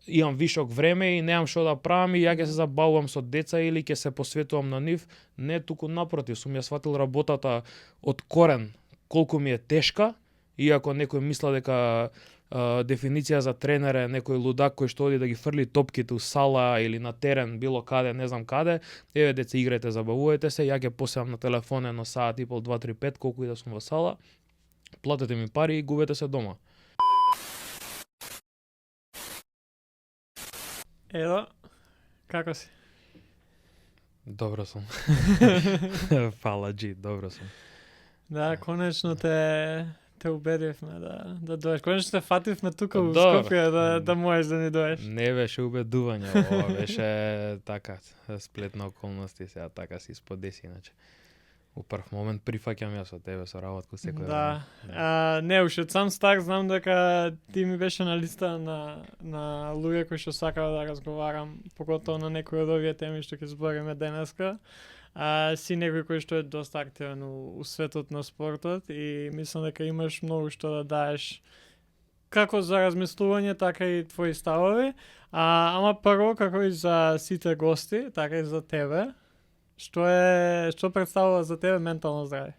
имам вишок време и немам што да правам и ја ќе се забавувам со деца или ќе се посветувам на нив. Не, туку напротив, сум ја сватил работата од корен колку ми е тешка, иако некој мисла дека дефиниција за тренер е некој лудак кој што оди да ги фрли топките у сала или на терен, било каде, не знам каде. Еве деца, играјте, забавувајте се, ја ќе посеам на телефон едно саат и пол, 2, 3, 5, колку и да сум во сала. Платете ми пари и губете се дома. Едо, како си? Добро сум. Фала, Джи, добро сум. Да, конечно те убедивме да доеш. Конечно те фативме тука у Добро. Скопје да можеш да ни доеш. Не беше убедување, ова беше така, сплет на околности, сега така си сподеси, иначе. У прв момент прифаќам јас од тебе со работко секој Да. Не, уште од сам старт знам дека ти ми беше на листа на луѓе кои што сакаа да разговарам, поготово на некои од овие теми што ќе збориме денеска. Си некој кој што е доста активен у светот на спортот и мислам дека имаш многу што да даеш како за размислување, така и твои ставови. Ама прво, како и за сите гости, така и за тебе, што представува за тебе ментално здравје?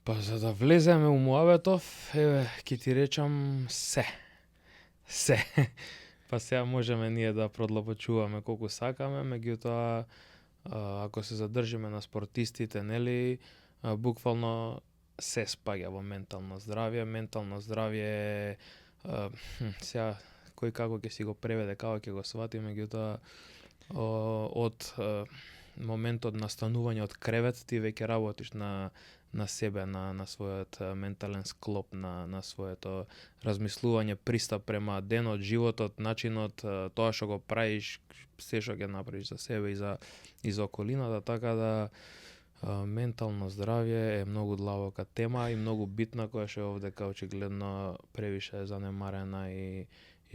Па за да влеземе у муабетов, еве, ќе ти речам се. Па сега можеме ние да продлабочуваме колку сакаме, меѓутоа ако се задржиме на спортистите, нели, буквално се спаѓа во ментално здравје. Ментално здравје сега кој како ќе си го преведе, како ќе го свати, меѓутоа од моментот на станување од кревет ти веќе работиш на себе, на својот ментален склоп, на своето размислување, пристап према денот, животот, начинот, тоа што го правиш, се што ќе направиш за себе и за околината, така да ментално здравје е многу длабока тема и многу битна, која што овдека очигледно превише е занемарена и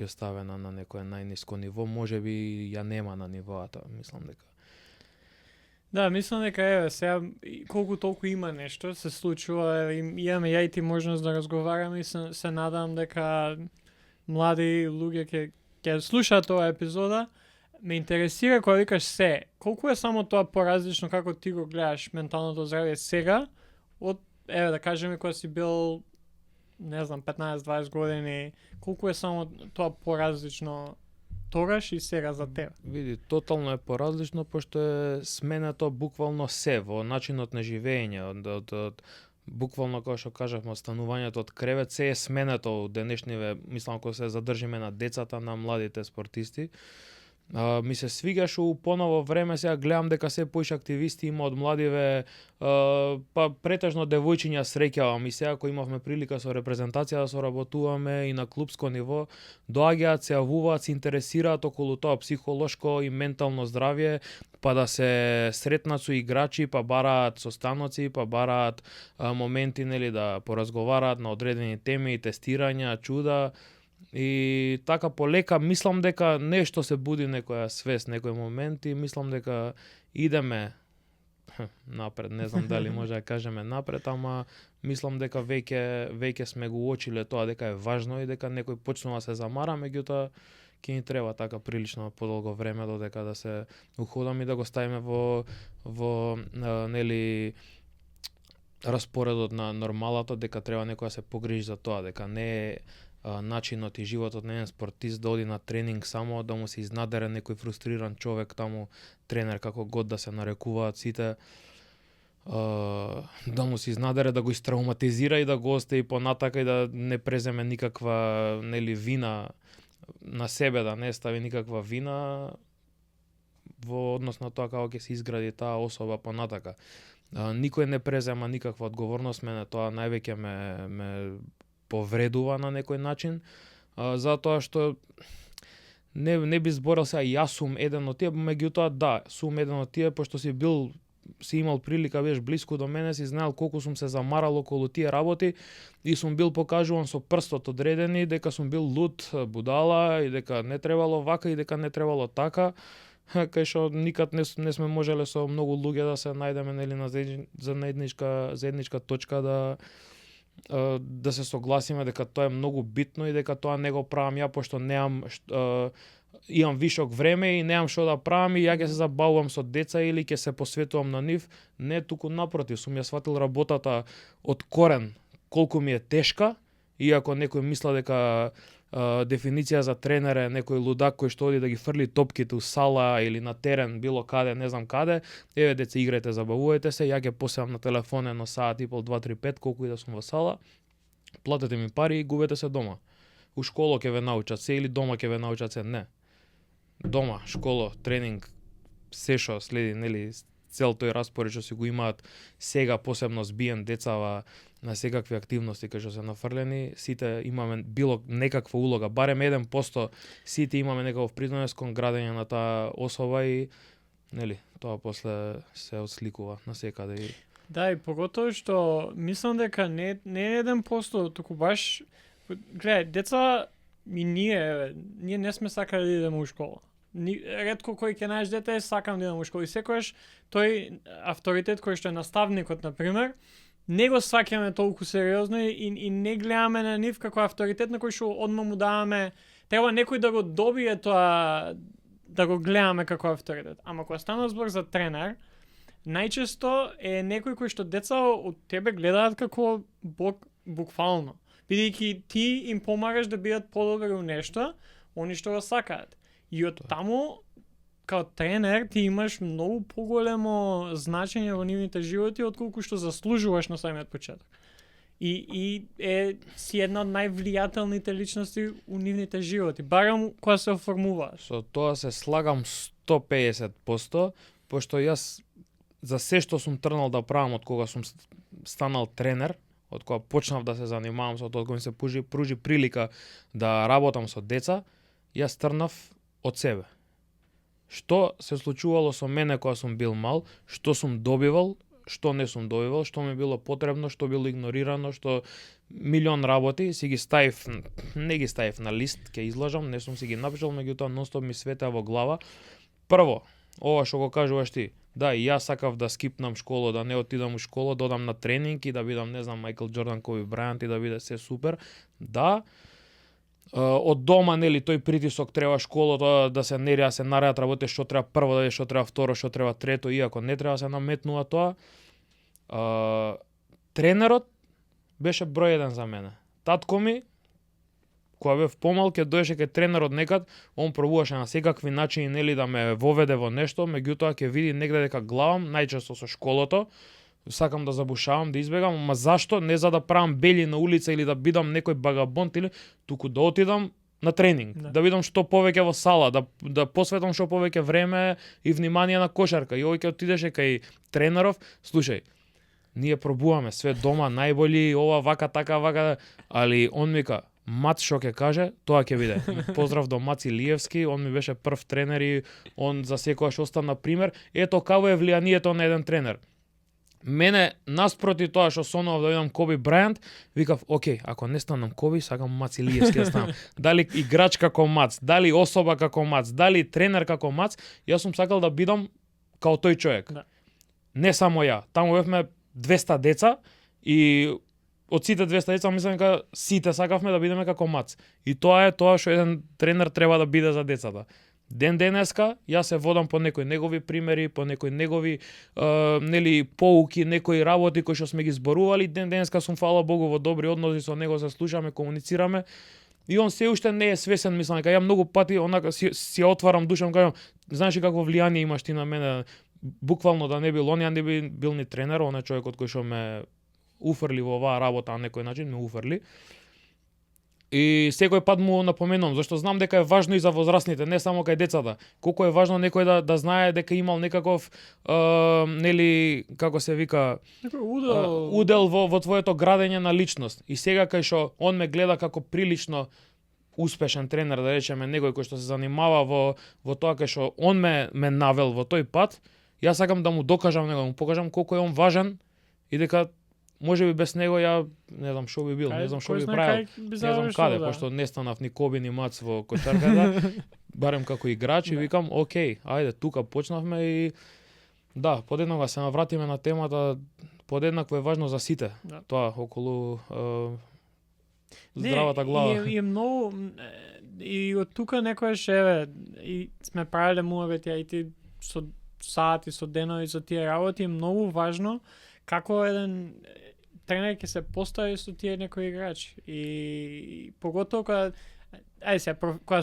оставена на некое најниско ниво, можеби ја нема на нивоата, мислам дека. Да, мислам дека еве сега колку толку има нешто се случува, имаме ја и ти можност да разговараме и се надам дека млади луѓе ќе слушаат оваа епизода. Ме интересира кога викаш се, колку е само тоа поразлично како ти го гледаш менталното здравје сега од еве да кажеме кога си бил не знам 15-20 години, колку е само тоа поразлично тогаш и сега за тебе? Види, тотално е поразлично, пошто е сменето буквално се во начинот на живење, од буквално како што кажавме, станувањето од кревет, се е сменето од денешниве, мислам кога се задржиме на децата, на младите спортисти. Ми се свига што у поново време сега гледам дека се поише активисти има од младиве, па претежно девојчиња среќавам и сега кој имавме прилика со репрезентација да соработуваме и на клубско ниво, доаѓаат, се јавуваат, се интересираат околу тоа психолошко и ментално здравје, па да се сретнат со играчи, па бараат состаноци, па бараат моменти, нели, да поразговараат на одредени теми, тестирања, чуда. И така полека мислам дека нешто се буди некоја свест, некој момент и мислам дека идеме напред, не знам дали може да кажеме напред, ама мислам дека веќе сме го уочиле тоа дека е важно и дека некој почнува да се замара, меѓутоа ќе ни треба така прилично подолго време додека да се уходаме и да го ставиме во нели распоредот на нормалата, дека треба некој да се погрижи за тоа, дека не е начинот и животот на еден спортист да оди на тренинг само да му се изнадере некој фрустриран човек таму, тренер како год да се нарекуваат сите, да му се изнадере, да го истравматизира и да го остави понатака и да не преземе никаква нели вина на себе, да не стави никаква вина во однос на тоа како ќе се изгради таа особа понатака. Никој не презема никаква одговорност, мене тоа највеќе ме повредува на некој начин, затоа што не би зборел сега јас сум еден од тие, меѓутоа да, сум еден од тие, пошто си имал прилика, беше блиску до мене, си знаел колку сум се замарал околу тие работи и сум бил покажуван со прстот одредени дека сум бил луд, будала и дека не требало вака и дека не требало така, кај што никад не сме можеле со многу луѓе да се најдеме нели на заедничка точка да се согласиме дека тоа е многу битно и дека тоа не го правам ја пошто немам имам вишок време и немам што да правам и ја ќе се забавувам со деца или ќе се посветувам на нив. Не, туку напротив, сум ја сватил работата од корен колку ми е тешка, иако некој мисла дека дефиниција за тренер е некој лудак кој што оди да ги фрли топките у сала или на терен, било каде, не знам каде. Еве деца, играјте, забавувајте се, ја ќе посевам на телефон едно саат и пол, 2-3-5, колку и да сум во сала. Платете ми пари и губете се дома. У школа ќе ве научат се или дома ќе ве научат се, не. Дома, школа, тренинг, се што следи, нели, цел тој распоред што си го имаат сега, посебно збиен децава на секакви активности кои што се нафрлени, сите имаме било некаква улога, барем 1% сите имаме некаков придонес кон градење на таа особа и нели, тоа после се отсликува на секаде и Да, и поготово што мислам дека не е 1%, туку баш гледај, деца и ние не сме сакали да идеме у школа. Ретко кој ќе најдеш дете сакам да идам у школа и секогаш тој авторитет кој што е наставникот на пример не го сваќаме толку сериозно и не гледаме на нив како авторитет на кој што одма му даваме, треба некој да го добие тоа, да го гледаме како авторитет. Ама кога стана збор за тренер, најчесто е некој кој што деца од тебе гледаат како бог буквално. Бидејќи ти им помагаш да бидат подобри у нешто, они што го сакаат. И од таму, као тренер, ти имаш многу поголемо значење во нивните животи, отколку што заслужуваш на самиот почеток. И е си една од највлијателните личности у нивните животи, барем кога се оформуваат. Со тоа се слагам 150%, пошто јас за се што сум трнал да правам од кога сум станал тренер, од кога почнав да се занимавам со тоа, кога ми се пружи прилика да работам со деца, јас трнав од себе. Што се случувало со мене кога сум бил мал, што сум добивал, што не сум добивал, што ми било потребно, што било игнорирано, што милион работи, си ги ставив, не ги ставив на лист, ќе излажам, не сум си ги напишал, меѓутоа нонстоп ми светеа во глава. Прво, ова што го кажуваш ти, да, и јас сакав да скипнам школа, да не отидам у школа, да одам на тренинг и да бидам, не знам, Майкл Џордан, Коби Брајант и да биде се супер. Да, од дома, нели, тој притисок треба школата да се нерија, се наредат работи, што треба прво да е, што треба второ, што треба трето, иако не треба да се наметнува тоа. Тренерот беше број 1 за мене. Татко ми, кога бев помал, ќе доеше кај тренерот некад, он пробуваше на секакви начини, нели, да ме воведе во нешто, меѓутоа ќе види негде дека главам, најчесто со школото, сакам да забушавам, да избегам, ама зашто? Не за да правам бели на улица или да бидам некој багабонт или туку да отидам на тренинг, да видам што повеќе во сала, да посветам што повеќе време и внимание на кошарка. И овој ќе отидеше кај тренеров, слушај, ние пробуваме све дома, најболи, ова, вака, така, вака, али он ми ка, Мац што ќе каже, тоа ќе биде. Поздрав до Маци Лиевски, он ми беше прв тренер и он за секојаш остана пример. Ето како е влијанието на еден тренер. Мене, наспроти тоа што сонував да видам Коби Брајант, викав, окей, ако не станам Коби, сакам Маци Лиевски да станам. Дали играч како Мац, дали особа како Мац, дали тренер како Мац, јас сум сакал да бидам као тој човек. Да. Не само ја. Таму бевме 200 деца и од сите 200 деца мислам дека сите сакавме да бидеме како Мац. И тоа е тоа што еден тренер треба да биде за децата. Ден денеска јас се водам по некои негови примери, по некои негови нели поуки, некои работи кои што сме ги зборували. Ден денеска сум, фала Богу, во добри односи со него, се слушаме, комуницираме. И он се уште не е свесен, мислам дека ја многу пати онака си отварам душа, кажам, знаеш ли какво влијание имаш ти на мене? Буквално да не бил он, ја не би бил ни тренер, он е човекот кој што ме уфрли во оваа работа на некој начин, ме уфрли. И секој пат му напоменувам, зашто знам дека е важно и за возрастните, не само кај децата. Колку е важно некој да знае дека имал некаков нели, како се вика, удел во твоето градење на личност. И сега кај што он ме гледа како прилично успешен тренер, да речеме, некој кој што се занимава во тоа кај што он ме навел во тој пат, јас сакам да му докажам него, да му покажам колку е он важен и дека може би без него ја не знам што би бил, не знам што би правил, не знам каде, пошто не станав ни Коби ни Мац во кошарката, барем како играч и викам, окей, ајде, тука почнавме и Да, подеднакво се навратиме на темата, подеднакво е важно за сите. Да. Тоа околу здравата глава. И е многу и од тука некојаш еве и сме правеле муабети и ти со сати, со денови, со тие работи е многу важно како еден тренер ќе се постави со тие некои играчи. И поготово кога кога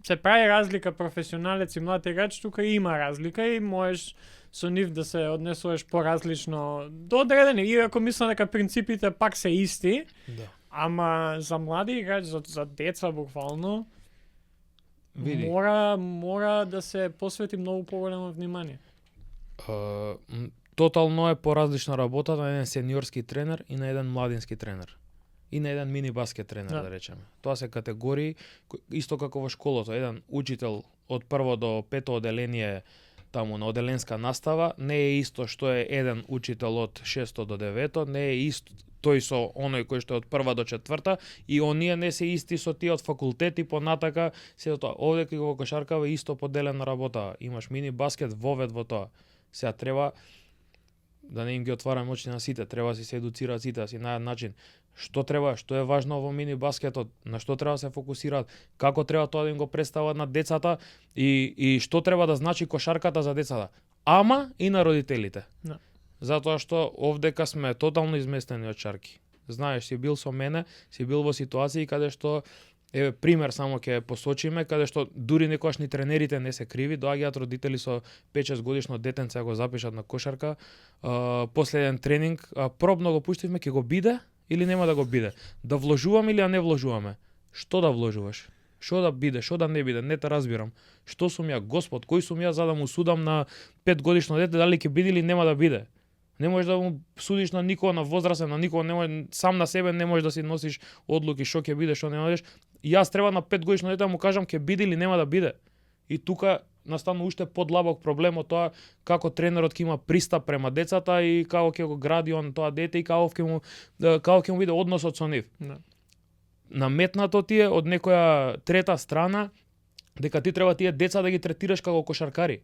се прави разлика професионалец и млад играч, тука има разлика и можеш со нив да се однесуваш поразлично до одредени, иако мислам дека принципите пак се исти, Да. ама за млади играч, за деца буквално, Види. мора да се посвети многу поголемо внимание. Тотално е поразлична работа на еден сениорски тренер и на еден младински тренер. И на еден мини баскет тренер, да речеме. Тоа се категории, исто како во школото. Еден учител од прво до пето оделение таму на оделенска настава не е исто што е еден учител од 6 до 9, не е исто тој со оној кој што е од прва до четврта и оние не се исти со тие од факултет и понатака се тоа. Овде кога во кошаркава исто поделена работа. Имаш мини баскет вовед во тоа. Сега треба да не им ги отвараме очи на сите, треба да се едуцираат сите, да си најдат начин. Што треба, што е важно во мини баскетот, на што треба да се фокусираат, како треба тоа да им го представат на децата и што треба да значи кошарката за децата. Ама и на родителите. Да. Затоа што овдека сме тотално изместени од чарки. Знаеш, си бил со мене, си бил во ситуации каде што еве пример само ќе посочиме, каде што дури некогаш ни тренерите не се криви, доаѓаат родители со 5-6 годишно детенце го запишат на кошарка, после еден тренинг, пробно го пуштивме, ќе го биде или нема да го биде? Да вложуваме или да не вложуваме? Што да вложуваш? Што да биде, што да не биде? Не те разбирам. Што сум ја, Господ, кој сум ја за да му судам на 5 годишно дете дали ќе биде или нема да биде? Не можеш да му судиш на никого, на возрастен, на никого, не може, сам на себе не можеш да си носиш одлуки што ќе биде, што не можеш. Јас треба на 5 годишно дете да му кажам ќе биде или нема да биде. И тука настана уште подлабок проблем од тоа како тренерот ќе има пристап према децата и како ќе го гради он тоа дете и како ќе му биде односот со нив. Да. Наметнато ти е од некоја трета страна дека ти треба тие деца да ги третираш како кошаркари.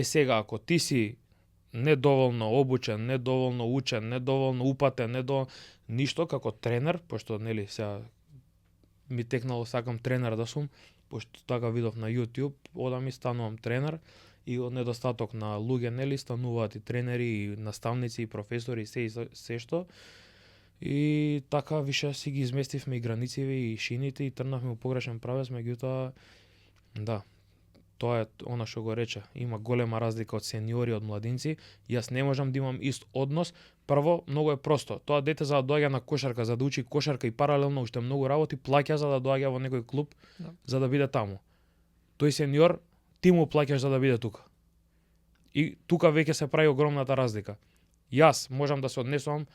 Сега ако ти си недоволно обучен, недоволно учен, недоволно упатен, ништо како тренер, пошто нели сега ми текнало сакам тренер да сум, пошто така видов на YouTube, одам и станувам тренер и од недостаток на луѓе нели стануваат и тренери и наставници и професори и се што. И така више си ги изместивме и границите и шините и трнавме во погрешен правец, меѓутоа да. Тоа е она што го рече. Има голема разлика од сениори од младинци. Јас не можам да имам ист однос. Прво, многу е просто. Тоа дете за да доаѓа на кошарка, за да учи кошарка и паралелно уште многу работи, плаќа за да доаѓа во некој клуб, за да биде таму. Тој сениор, ти му плаќаш за да биде тука. И тука веќе се прави огромната разлика. Јас можам да се однесувам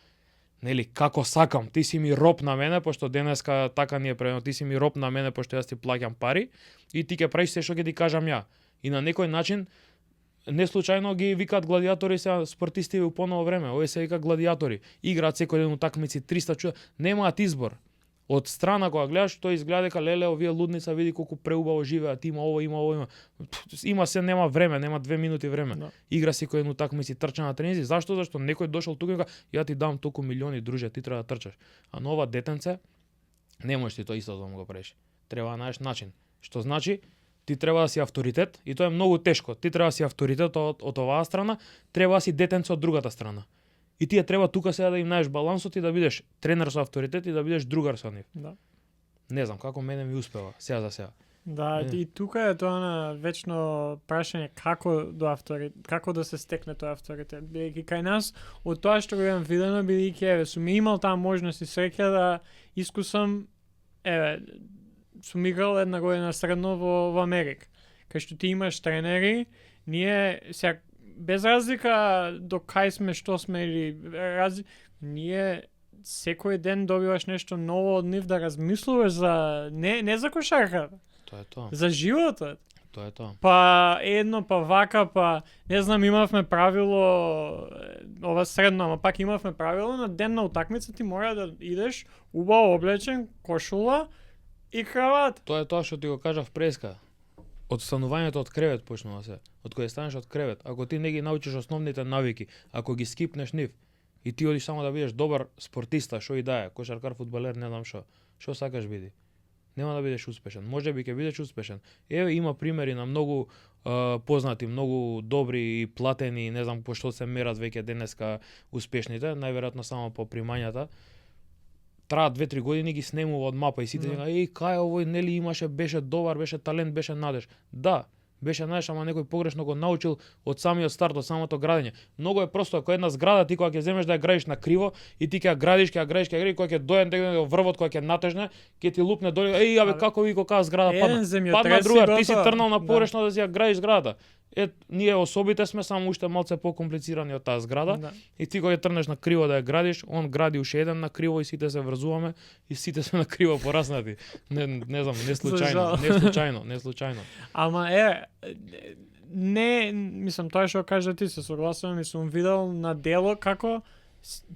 нели како сакам, ти си ми роб на мене, пошто денеска така ни е предно, ти си ми роб на мене пошто јас ти плаќам пари и ти ќе правиш се што ќе ти кажам ја. И на некој начин не случајно ги викаат гладиатори се спортисти во поново време, овие се вика гладиатори. Играат секој ден утакмици 300 чуда, немаат избор. Од страна кога гледаш, тој изгледа дека леле овие лудница види колку преубаво живеат, има ово, има ово, има. Има се, нема време, нема 2 минути време. Да. Игра секој ден утакмици, трча на тренинзи. Зашто? Зашто некој дошол тука и вика, ја ти дам толку милиони, друже, ти треба да трчаш. А на ова детенце не можеш ти тоа исто да му го правиш. Треба да најдеш начин. Што значи? Ти треба да си авторитет и тоа е многу тешко. Ти треба да си авторитет од оваа страна, треба да си детенце од другата страна. И тие треба тука сега да им најдеш балансот и да бидеш тренер со авторитет и да бидеш другар со нив. Да. Не знам како мене ми успева сега за сега. Да, и тука е тоа на вечно прашање како да се стекне тој авторитет. Бидејќи кај нас од тоа што го имам видено, бидејќи сум имал таа можност и среќа да искусам, сум играл една година средно во Америка. Кај што ти имаш тренери, ние сега без разлика до кај сме, што сме или ние секој ден добиваш нешто ново од нив да размислуваш за не за кошарка. Тоа е тоа. За животот. Тоа е тоа. Па едно, па вака, па не знам, имавме правило ова средно, ама пак имавме правило на ден на утакмица ти мора да идеш убаво облечен, кошула и крават. Тоа е тоа што ти го кажав преска. од станувањето од кревет почнува се. Од кога станеш од кревет, ако ти не ги научиш основните навики, ако ги скипнеш нив и ти одиш само да бидеш добар спортиста, што и да е, кошаркар, фудбалер, не знам што сакаш биди. Нема да бидеш успешен. Можеби ќе бидеш успешен. Еве има примери на многу познати, многу добри и платени, не знам по што се мерат веќе денеска успешните, најверојатно само по примањата. Траат 2-3 години ги снемува од мапа и сите кажа кај овој нели беше добар, беше талент, беше надеж. Да, беше надеж, ама некој погрешно го научил од самиот старт, од самото градење. Многу е просто ако една зграда ти кога ќе земеш да ја градиш на криво и ти ќе ја градиш, кога ќе дојде врвот кога ќе натежне, ќе ти лупне доле, абе како ви кога зграда падна другар, ти си трнал на погрешно да си ја градиш зградата. Ние особите сме само уште малце покомплицирани од таа зграда и ти кога ќе трнеш на криво да ја градиш, он гради уште еден на криво и сите се врзуваме и сите сме на криво пораснати. Не знам, не случајно. Ама не, мислам, тоа што кажа ти се согласувам и сум видел на дело како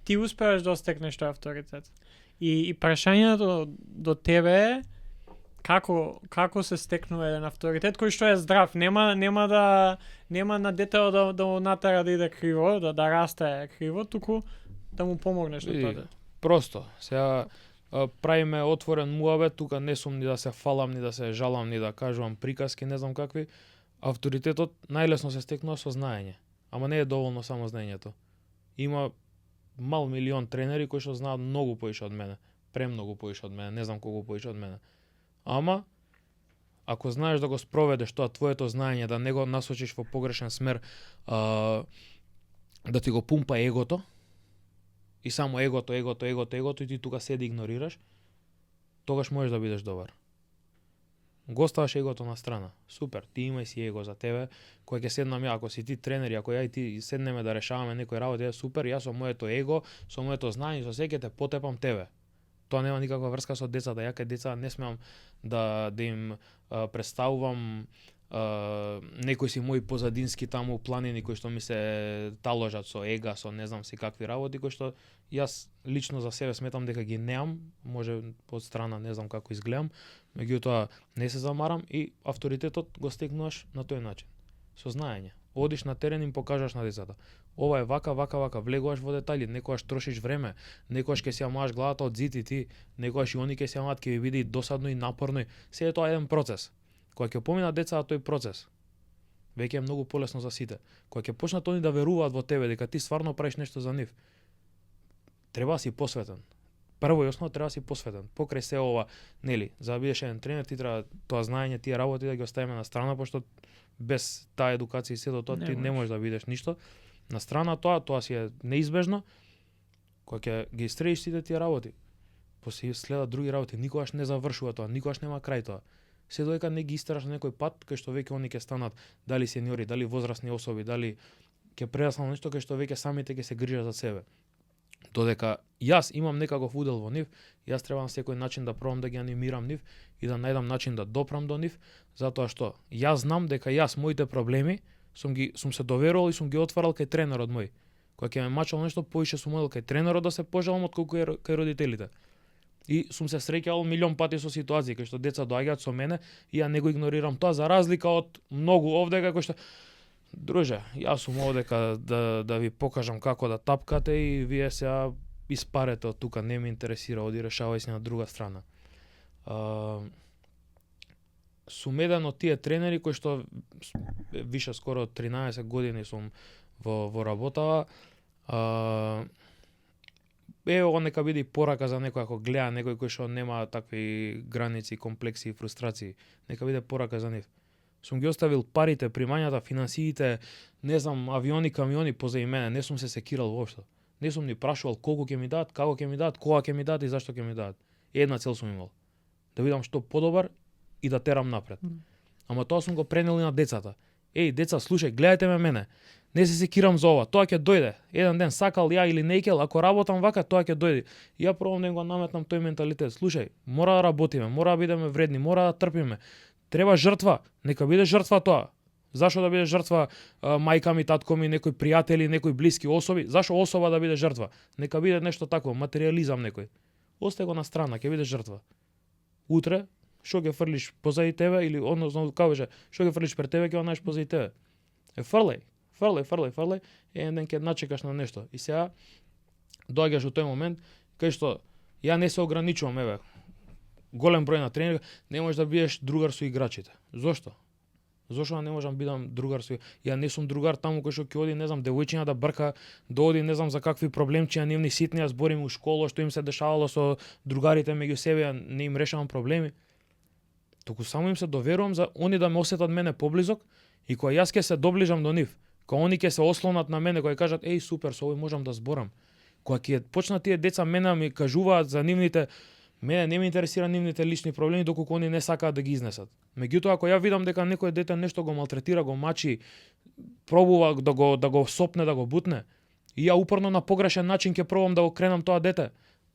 ти успеаш да стекнеш тој авторитет. И прашањето до тебе е како се стекнува еден авторитет кој што е здрав, нема на детето да му натера да иде криво, да расте криво, туку да му помогнеш на тоа. Просто, сега правиме отворен муабет, тука не сум ни да се фалам, ни да се жалам, ни да кажувам приказки, не знам какви. Авторитетот најлесно се стекнува со знаење, ама не е доволно само знаењето. Има мал милион тренери кои што знаат многу поише од мене, премногу поише од мене, не знам колку поише од мене. Ама, ако знаеш да го спроведеш тоа твоето знаење, да не го насочиш во погрешен смер, да ти го пумпа егото, и само егото, и ти тука седи игнорираш, тогаш можеш да бидеш добар. Го ставаш егото на страна. Супер, ти имај си его за тебе, кој ќе седнам ја, ако си ти тренер, ако ја и ти седнеме да решаваме некој работи, супер, јас со моето его, со моето знаење, со секи те потепам тебе. Тоа нема никаква врска со децата. Ја кај деца не смеам да им представувам некои си мои позадински таму планини кои што ми се таложат со ега, со не знам си какви работи, кои што јас лично за себе сметам дека ги неам, може од страна не знам како изгледам, меѓутоа не се замарам и авторитетот го стекнуваш на тој начин, со знаење. Одиш на терен и им покажаш на децата. Ова е вака, влегуваш во детали, некогаш трошиш време, некогаш ќе си ја мааш главата од зид и ти, некогаш и они ќе си ја маат, ќе ви биде и досадно и напорно. Се е тоа еден процес. Кога ќе поминат децата тој процес, веќе е многу полесно за сите. Кога ќе почнат они да веруваат во тебе дека ти стварно правиш нешто за нив, треба да си посветен. Прво и основно треба да си посветен. Покрај се ова, нели, за да бидеш еден тренер, ти треба тоа знаење, тие работи да ги оставиме на страна, пошто без таа едукација и сето тоа ти не можеш да бидеш ништо. На страна тоа си е неизбежно. Кога ќе ги истреиш сите тие работи, после следат други работи, никогаш не завршува тоа, никогаш нема крај тоа. Се додека не ги истераш на некој пат кај што веќе они ќе станат дали сениори, дали возрастни особи, дали ќе прераснат нешто кај што веќе самите ќе се грижат за себе. Додека јас имам некаков удел во нив, јас треба на секој начин да пробам да ги анимирам нив и да најдам начин да допрам до нив, затоа што јас знам дека јас моите проблеми сум се доверувал и сум ги отварал кај тренерот мој. Кога ќе ме мачало нешто, поише сум одел кај тренерот да се пожалам отколку кај родителите. И сум се среќавал милион пати со ситуации кај што деца доаѓаат со мене и ја не го игнорирам тоа, за разлика од многу овде кај што друже, јас сум овде да ви покажам како да тапкате и вие се испарете од тука, не ме интересира, оди решавај се на друга страна. Сум еден од тие тренери кои што више скоро 13 години сум во работава. Ево нека биде и порака за некој ако гледа некој кој што нема такви граници, комплекси и фрустрации. Нека биде порака за нив. Сум ги оставил парите, примањата, финансиите, не знам, авиони, камиони позади мене, не сум се секирал воопшто. Не сум ни прашувал колку ќе ми дадат, како ќе ми дадат, кога ќе ми дадат и зашто ќе ми дадат. Една цел сум имал. Да видам што подобар и да терам напред. Ама тоа сум го пренел и на децата. Еј, деца, слушај, гледајте мене. Не се секирам за ова, тоа ќе дојде. Еден ден сакал ја или нејкел, ако работам вака, тоа ќе дојде. Ја пробам да го наметнам тој менталитет. Слушај, мора да работиме, мора да бидеме вредни, мора да трпиме. Треба жртва, нека биде жртва тоа. Зашо да биде жртва мајка ми, татко ми, некои пријатели, некои блиски особи? Зашо особа да биде жртва? Нека биде нешто такво, материјализам некој. Остај го на страна, ќе биде жртва. Утре што ќе фрлиш позади тебе или односно како беше, што ќе фрлиш пред тебе ќе најдеш позади тебе. Фрлај, еден ден ќе начекаш на нешто. И сега доаѓаш во тој момент кај што ја не се ограничувам, еве, голем број на тренинг, не можеш да бидеш другар со играчите. Зошто? Зошто не можам бидам другар со ја не сум другар таму кој што ќе оди, не знам, девојчиња да брка, да оди не знам за какви проблемчиња нивни ситни, ја зборим у школа што им се дешавало со другарите меѓу себе, ја не им решавам проблеми. Туку само им се доверувам за они да ме осетат мене поблизок и кога јас ќе се доближам до нив, кога они ќе се ослонат на мене, кога кажат еј супер, со овој можам да зборам. Кога ќе почнат тие деца мене ми кажуваат за нивните, мене не ме интересира нивните лични проблеми доколку они не сакаат да ги изнесат. Меѓутоа ако ја видам дека некој дете нешто го малтретира, го мачи, пробува да го сопне, да го бутне, и ја упорно на погрешен начин ќе пробам да го кренам тоа дете,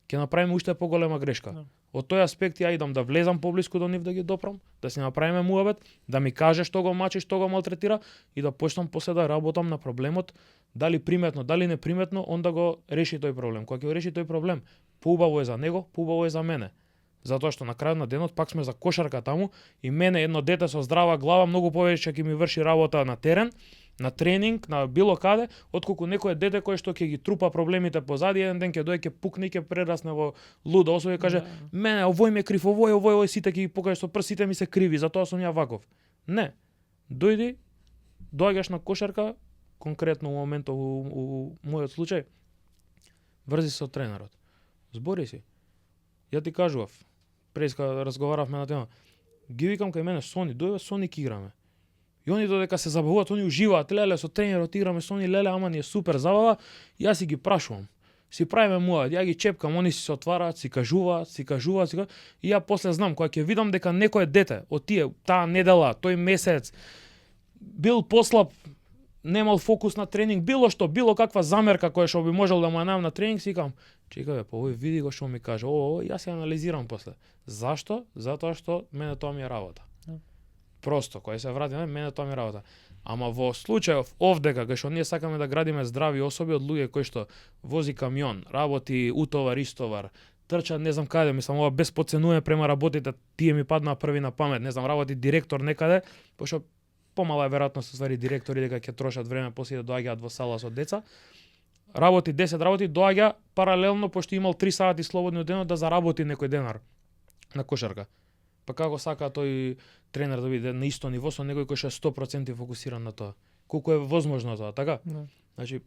ќе направиме уште поголема грешка. Да. Од тој аспект ја идам да влезам поблиску до нив да ги допрам, да си направиме муабет, да ми каже што го мачи, што го малтретира и да почнам после да работам на проблемот, дали приметно, дали неприметно, он да го реши тој проблем. Кога ќе го реши тој проблем, поубаво е за него, поубаво е за мене. Затоа што на крајот на денот пак сме за кошарка таму и мене едно дете со здрава глава многу повеќе ќе ми врши работа на терен, на тренинг, на било каде, отколку некое дете кој што ќе ги трупа проблемите позади, еден ден ќе дојде, ќе пукне и ќе прерасне во луда особа и каже мене овој ме крив, овој сите ќе ги покаже со прстите ми се криви, затоа сум ја ваков. Не. Дојди, доаѓаш на кошарка, конкретно во моментов у мојот случај, врзи со тренерот. Збори си. Ја ти кажував, преска разговаравме на тема. Ги викам кај мене Сони, дојде Соник играме. И они додека се забавуваат, они уживаат, леле со тренерот играме Сони, леле ама ни е супер забава, јас си ги прашувам. Си правиме муавет, ја ги чепкам, они се отвараат, си кажуваат, и ја после знам кога ќе видам дека некое дете од тие таа недела, тој месец бил послаб, немал фокус на тренинг, било што, било каква замерка која што би можел да му ја најам на тренинг, си викам, чекај бе, па овој види го што ми каже, јас ја анализирам после. Зашто? Затоа што мене тоа ми е работа. Просто, кога се вратиме, мене тоа ми е работа. Ама во случајов овдека, кај што ние сакаме да градиме здрави особи од луѓе кои што вози камион, работи утовар, истовар, трча не знам каде, мислам ова без подценување према работите, тие ми паднаа први на памет, не знам, работи директор некаде, пошто помала е веројатност ствари директори дека ќе трошат време после да доаѓаат во сала со деца. Работи 10 работи, доаѓа паралелно пошто имал 3 сати слободни од денот да заработи некој денар на кошарка. Па како сака тој тренер да биде на исто ниво со некој кој што е 100% фокусиран на тоа? Колку е возможно тоа, така? Да. Значи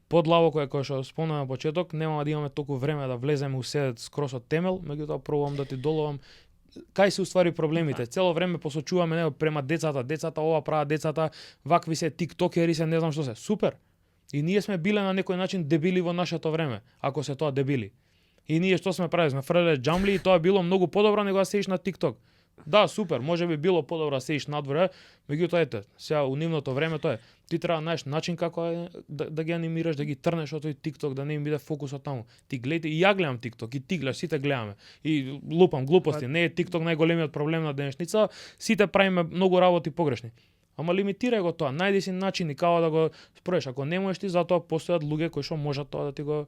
подлаво кој што спомнав на почеток, нема да имаме толку време да влеземе у се скрос од темел, меѓутоа пробувам да ти доловам кај се уствари проблемите. Цело време посочуваме него према децата ова прават децата, вакви се тиктокери се, не знам што се. Супер. И ние сме биле на некој начин дебили во нашето време, ако се тоа дебили. И ние што сме правили, сме фрлеле џамли и тоа било многу подобро него да седиш на TikTok. Да, супер, може би било подобро да седиш надвор, меѓутоа ете, сега у нивното време тоа е. Ти треба да најдеш начин како да ги анимираш, да ги трнеш од тој TikTok, да не им биде фокусот таму. Ти гледај, и ја гледам TikTok, и ти гледаш, сите гледаме. И лупам глупости, не е TikTok најголемиот проблем на денешница, сите правиме многу работи погрешни. Ама лимитирај го тоа, најди си начини како да го спроеш. Ако не можеш ти, затоа постојат луѓе кои што можат тоа да ти го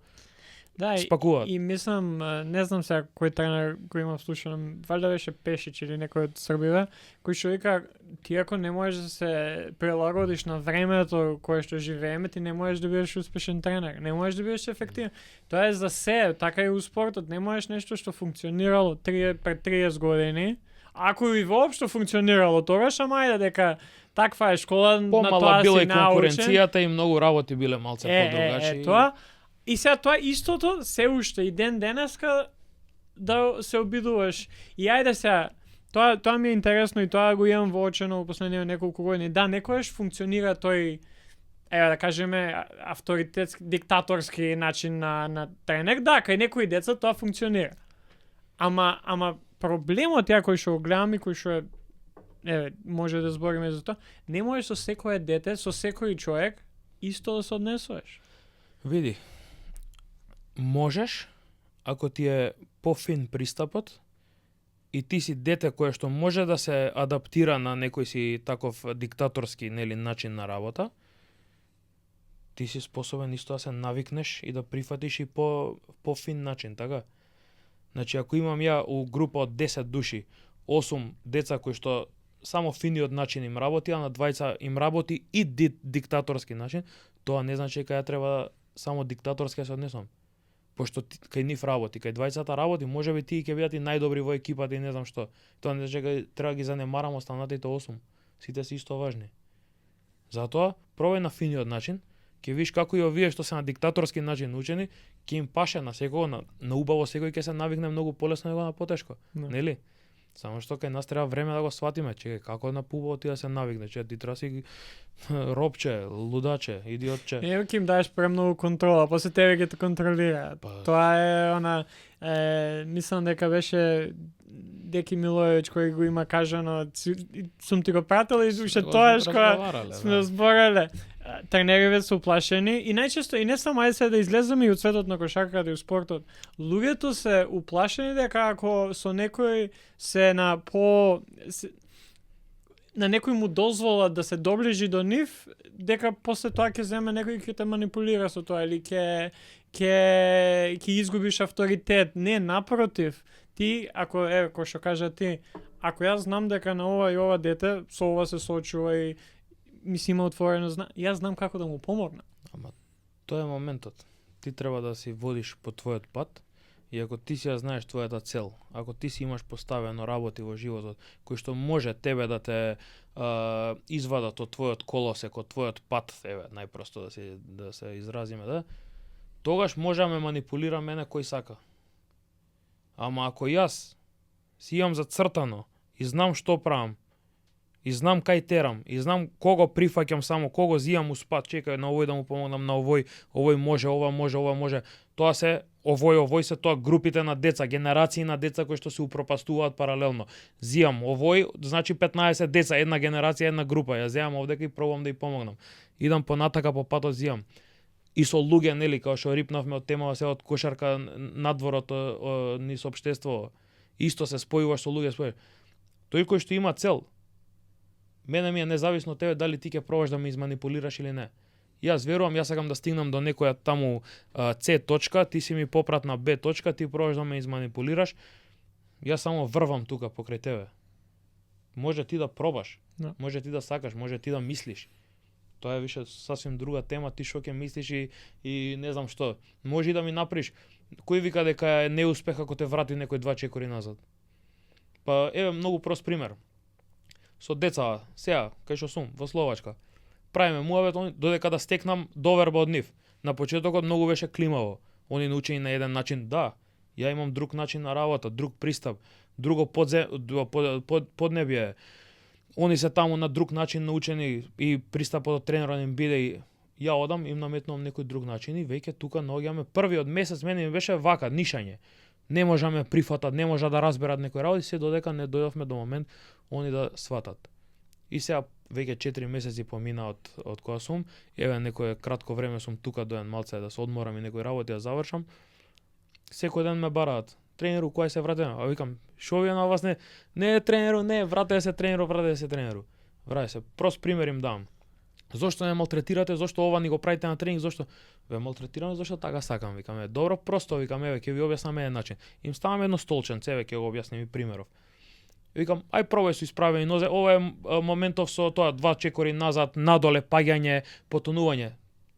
спакуваат. И мислам, не знам сега кој тренер кој имам слушан, валјда беше Пешич или некој од Србија, кој што вика, ти ако не можеш да се прилагодиш на времето кое што живееме, ти не можеш да бидеш успешен тренер, не можеш да бидеш ефективен. Тоа е за се, така и у спортот, не можеш нешто што функционирало пред 30 години, ако и воопшто функционирало тогаш, ама ајде дека таква е школа, на тоа си научен. Помала била и конкуренцијата и многу работи биле малце подругачи. Тоа. И сега тоа истото се уште и ден денеска да се обидуваш. И ајде сега, тоа ми е интересно и тоа го имам воочено во последните неколку години. Да, некојаш функционира тој, еве да кажеме, авторитетски, диктаторски начин на тренер. Да, кај некои деца тоа функционира. Ама проблемот ја кој што го гледам и кој што е, еве, може да збориме за тоа, не можеш со секое дете, со секој човек исто да се однесуваш. Види, можеш, ако ти е пофин пристапот и ти си дете кое што може да се адаптира на некој си таков диктаторски начин на работа, ти си способен исто да се навикнеш и да прифатиш и пофин начин, така? Значи ако имам ја у група од 10 души, 8 деца кои што само финиот начин им работи, а на двајца им работи и диктаторски начин, тоа не значи дека ја треба само диктаторски да се однесам. Пошто кај нив работи, кај двајцата работи, можеби тие ќе бидат и најдобри во екипата и не знам што. Тоа не значи дека треба да ги занемарам останатите 8. Сите се исто важни. Затоа, пробај на финиот начин, ќе видиш како и овие што се на диктаторски начин учени, ќе им паше на секој, на убаво секој ќе се навикне многу полесно него на потешко. Да. Нели? Само што кај нас треба време да го сватиме, чекај како на пубаво ти да се навикне, че ти треба си робче, лудаче, идиотче. Ќе им даеш премногу контрола, после тебе ќе те контролираат. Тоа е она мислам дека беше Деки Милоевич кој го има кажано, сум ти го пратил и уште тоа што сме збореле. Тренериве се уплашени и најчесто и не само ајде се да излеземе и од светот на кошарката и од спортот. Луѓето се уплашени дека ако со некој се на на некој му дозвола да се доближи до нив, дека после тоа ќе земе некој ќе те манипулира со тоа или ќе изгубиш авторитет. Не, напротив. Ти, ако кој што кажа ти, ако јас знам дека на ова и ова дете со ова се соочува и мисли има отворено јас знам како да му помогнам. Ама тоа е моментот. Ти треба да си водиш по твојот пат и ако ти си ја знаеш твојата цел, ако ти си имаш поставено работи во животот кои што може тебе да те извадат од твојот колосек, од твојот пат, најпросто да се изразиме, да, тогаш може да ме манипулира мене кој сака. Ама ако јас си имам зацртано и знам што правам, и знам кај терам, и знам кого прифаќам само, кого зијам у спад, чекај на овој да му помогнам, на овој може, ова може. Тоа се овој се тоа групите на деца, генерации на деца кои што се упропастуваат паралелно. Зијам овој, значи 15 деца, една генерација, една група. Ја земам овдека и пробам да ја помогнам. Идам понатака по патот зијам. И со луѓе, нели, као што рипнавме од темава се од кошарка надворот низ општество, исто се спојуваш со луѓе, тој кој што има цел. Мене ми е независно од тебе дали ти ќе пробаш да ме изманипулираш или не. Јас верувам, јас сакам да стигнам до некоја таму С точка, ти си ми попрат на Б точка, ти пробаш да ме изманипулираш. Јас само врвам тука покрај тебе. Може ти да пробаш, може ти да сакаш, може ти да мислиш. Тоа е више сасвим друга тема, ти што ќе мислиш и не знам што. Може и да ми направиш. Кој вика дека е неуспех ако те врати некој 2 чекори назад? Па еве многу прост пример. Со деца, сега, кај што сум, во Словачка. Правиме муавет, додека да стекнам доверба од нив. На почетокот многу беше климаво. Они научени на еден начин, да. Ја имам друг начин на работа, друг пристап, друго поднебје. Они се таму на друг начин научени и пристапот од тренерот им биде и ја одам, им наметнувам некој друг начин и веќе тука наоѓаме првиот месец мене ми беше вака, нишање. Не можа ме прифатат, не можа да разберат некој работи, се додека не дојдовме до момент они да сватат. И сега веќе 4 месеци помина од кога сум, еве некое кратко време сум тука доен малце да се одморам и некои работи да завршам. Секој ден ме бараат. Тренеру, кој се вратено? А викам, шо ви на вас не е тренеру, не, вратете се тренеру. Врате се, прост пример им дам. Зошто не малтретирате, зошто ова ни го правите на тренинг, зошто ве малтретираме, зошто така сакам, викаме. Добро, просто викам, еве, ќе ви објаснам еден начин. Им ставам едно столченце, еве, ќе го објаснам и примеров. Викам, ај пробај со исправени нозе, ова е моментов со тоа 2 чекори назад, надоле, паѓање, потонување.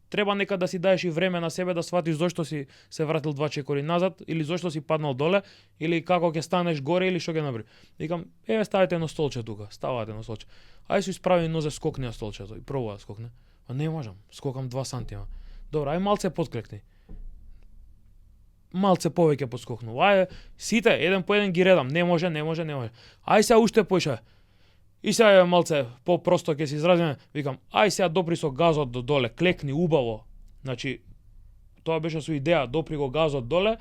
Треба нека да си даеш и време на себе да сватиш зошто си се вратил 2 чекори назад или зошто си паднал доле или како ќе станеш горе или што ќе направи. Викам, еве ставете едно столче тука, ставате едно столче. Ај со исправени нозе скокни на столчето и пробува да скокне. А не можам, скокам 2 сантима. Добро, ај малце подклекни. Малце повеќе подскокнува. Ај, сите еден по еден ги редам. Не може. Ај сега уште поише. И сега е малце по-просто ќе се изразиме, викам, ај сега допри со газот до доле, клекни убаво. Значи, тоа беше со идеја, допри го газот доле,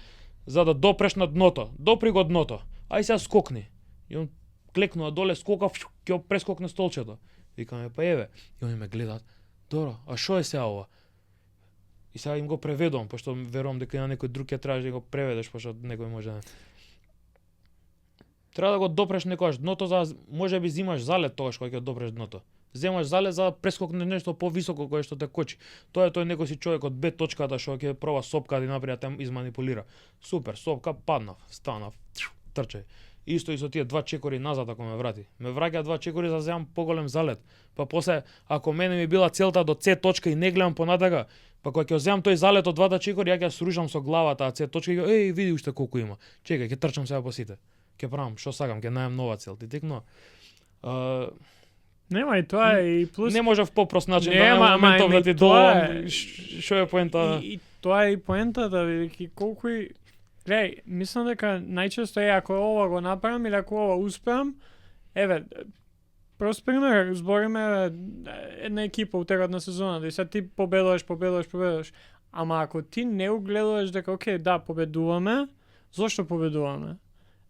за да допреш на дното. Допри го дното. Ај сега скокни. И он клекнува доле, скокав, ќе прескокне столчето. Викаме, па еве. И они ме гледаат. Добро, а шо е сега ова? И сега им го преведувам, пошто верувам дека на некој друг ќе требаш да го преведеш, пошто некој може да... Треба да го допреш некојаш дното, за можеби зимаш залет тогаш кога ќе допреш дното. Земаш залет за да прескокнеш нешто повисоко кое што те кочи. Тоа е тој некој си човек од Б точката што ќе проба сопка да направи да те изманипулира. Супер, сопка, паднав, станав, трчај. Исто и со тие два чекори назад ако ме врати. Ме враќа два чекори за да земам поголем залет. Па после ако мене ми била целта до С точка и не гледам понатака, па кога ќе земам тој залет од двата чекори, ја ќе срушам со главата а С точка и еј види уште колку има. Чекај, ќе трчам сега по сите. Ќе правам што сакам, ќе најам нова цел. Ти текно. Нема и тоа е и плюс. Не може в попрост начин да на моментов да ти долам што е поента. И тоа е и поентата, бидејќи колку и гледај, мислам дека најчесто е ако ова го направам или ако ова успеам, еве прост пример, збориме една екипа утекот на сезоната и сега ти победуваш. Ама ако ти не угледуваш дека окей, да, победуваме, зошто победуваме?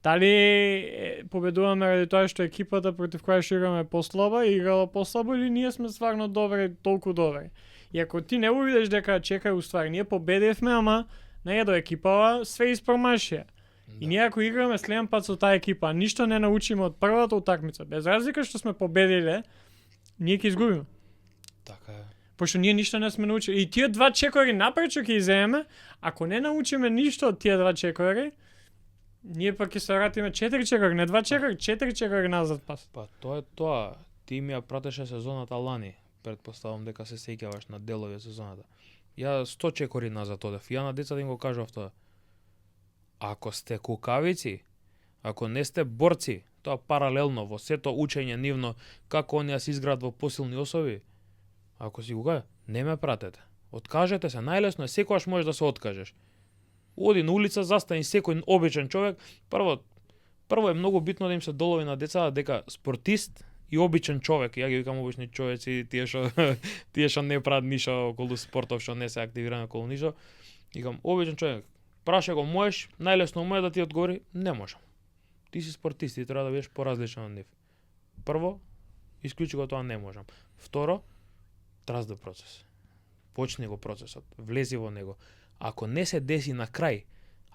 Дали победуваме ради тоа што екипата против која што играме послаба и играла послабо или ние сме стварно добри, толку добри? И ако ти не увидиш дека чекај уствари, ние победивме, ама не е до екипава, све испромашија. Да. И ние ако играме следен пат со таа екипа, ништо не научиме од првата утакмица, без разлика што сме победиле, ние ќе изгубиме. Така е. Пошто ние ништо не сме научили. И тие два чекори напред што ќе иземеме, ако не научиме ништо од тие два чекори, ние пак ќе се вратиме 4 чекори, не 2 чекори, 4 чекори назад пас. Па тоа е тоа. Ти ми ја пратеше сезоната лани. Предпоставам дека се сеќаваш на делови од сезоната. Ја 100 чекори назад одев. Ја на децата им го кажав тоа. Ако сте кукавици, ако не сте борци, тоа паралелно во сето учење нивно како оние се изградат во посилни особи, ако си кукаве, не ме пратете. Откажете се, најлесно е, секогаш можеш да се откажеш. Оди на улица, застани секој обичен човек. Прво е многу битно да им се долови на децата дека спортист и обичен човек, ја ги викам обични човеци, тие што не прават ништо околу спортов, што не се активирани околу ништо. Викам обичен човек, праша го можеш, најлесно му е да ти одговори, не можам. Ти си спортист, ти треба да бидеш поразличен од нив. Прво, исклучи го тоа не можам. Второ, тразда процес. Почни го процесот, влези во него. Ако не се деси на крај,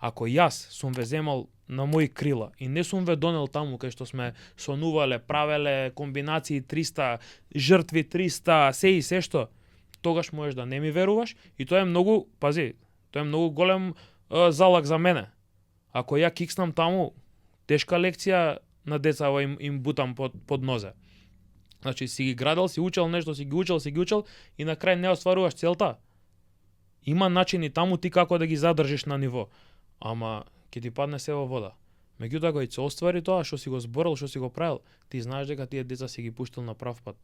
ако јас сум ве земал на мои крила и не сум ве донел таму кај што сме сонувале, правеле комбинации 300, жртви 300, се што, тогаш можеш да не ми веруваш и тоа е многу, пази, тоа е многу голем залак за мене. Ако ја кикснам таму, тешка лекција на децава им бутам под нозе. Значи си ги градел, си учел нешто, си ги учел и на крај не остваруваш целта. Има начини таму ти како да ги задржиш на ниво, ама ќе ти падне се во вода. Меѓутоа кога се оствари тоа што си го зборил, што си го правил, ти знаеш дека тие деца си ги пуштил на прав пат.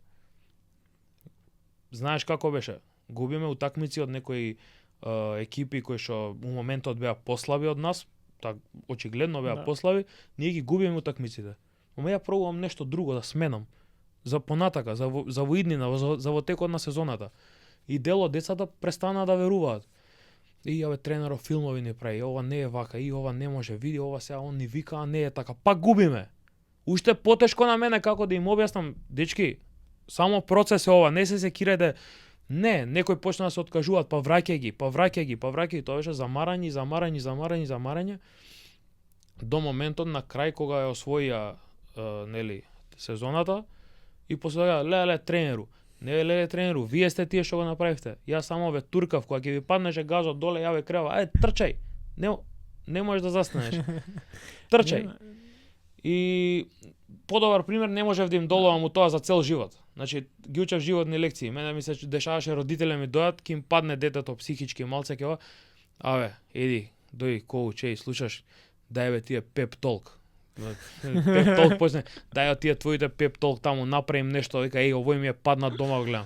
Знаеш како беше? Губиме утакмици од некои екипи кои што у моментот беа послаби од нас, так очигледно беа послаби, ние ги губиме утакмиците. Ама ја пробувам нешто друго да сменам за понатака, за во иднина, за во текот на сезоната. И дел од децата престана да веруваат. И јаве тренерот филмови не прави, ова не е вака, и ова не може, види ова сега он ни вика, а не е така. Пак губиме. Уште потешко на мене како да им објаснам, дечки, само процес е ова, не се секирајте. Не, некој почна да се откажуваат, па враќај ги, тоа беше замарање. До моментот на крај кога ја освоија сезоната и после тоа леле тренеру. Не тренеру, вие сте тие што го направивте. Јас само ве туркав, кога ќе ви паднеше газот доле, ја ве крева, трчај. Не можеш да застанеш. Трчај. И подобар пример не можев да им доловам у тоа за цел живот. Значи, ги учев животни лекции. Мене ми се дешаваше родителе ми дојат, ки им падне детето психички малце ќе еди, дој коуч, слушаш, дај бе тие пеп толк. Пеп толк почне, дај тие твоите пеп толк таму, направим нешто, вика, овој ми е паднат дома, гледам.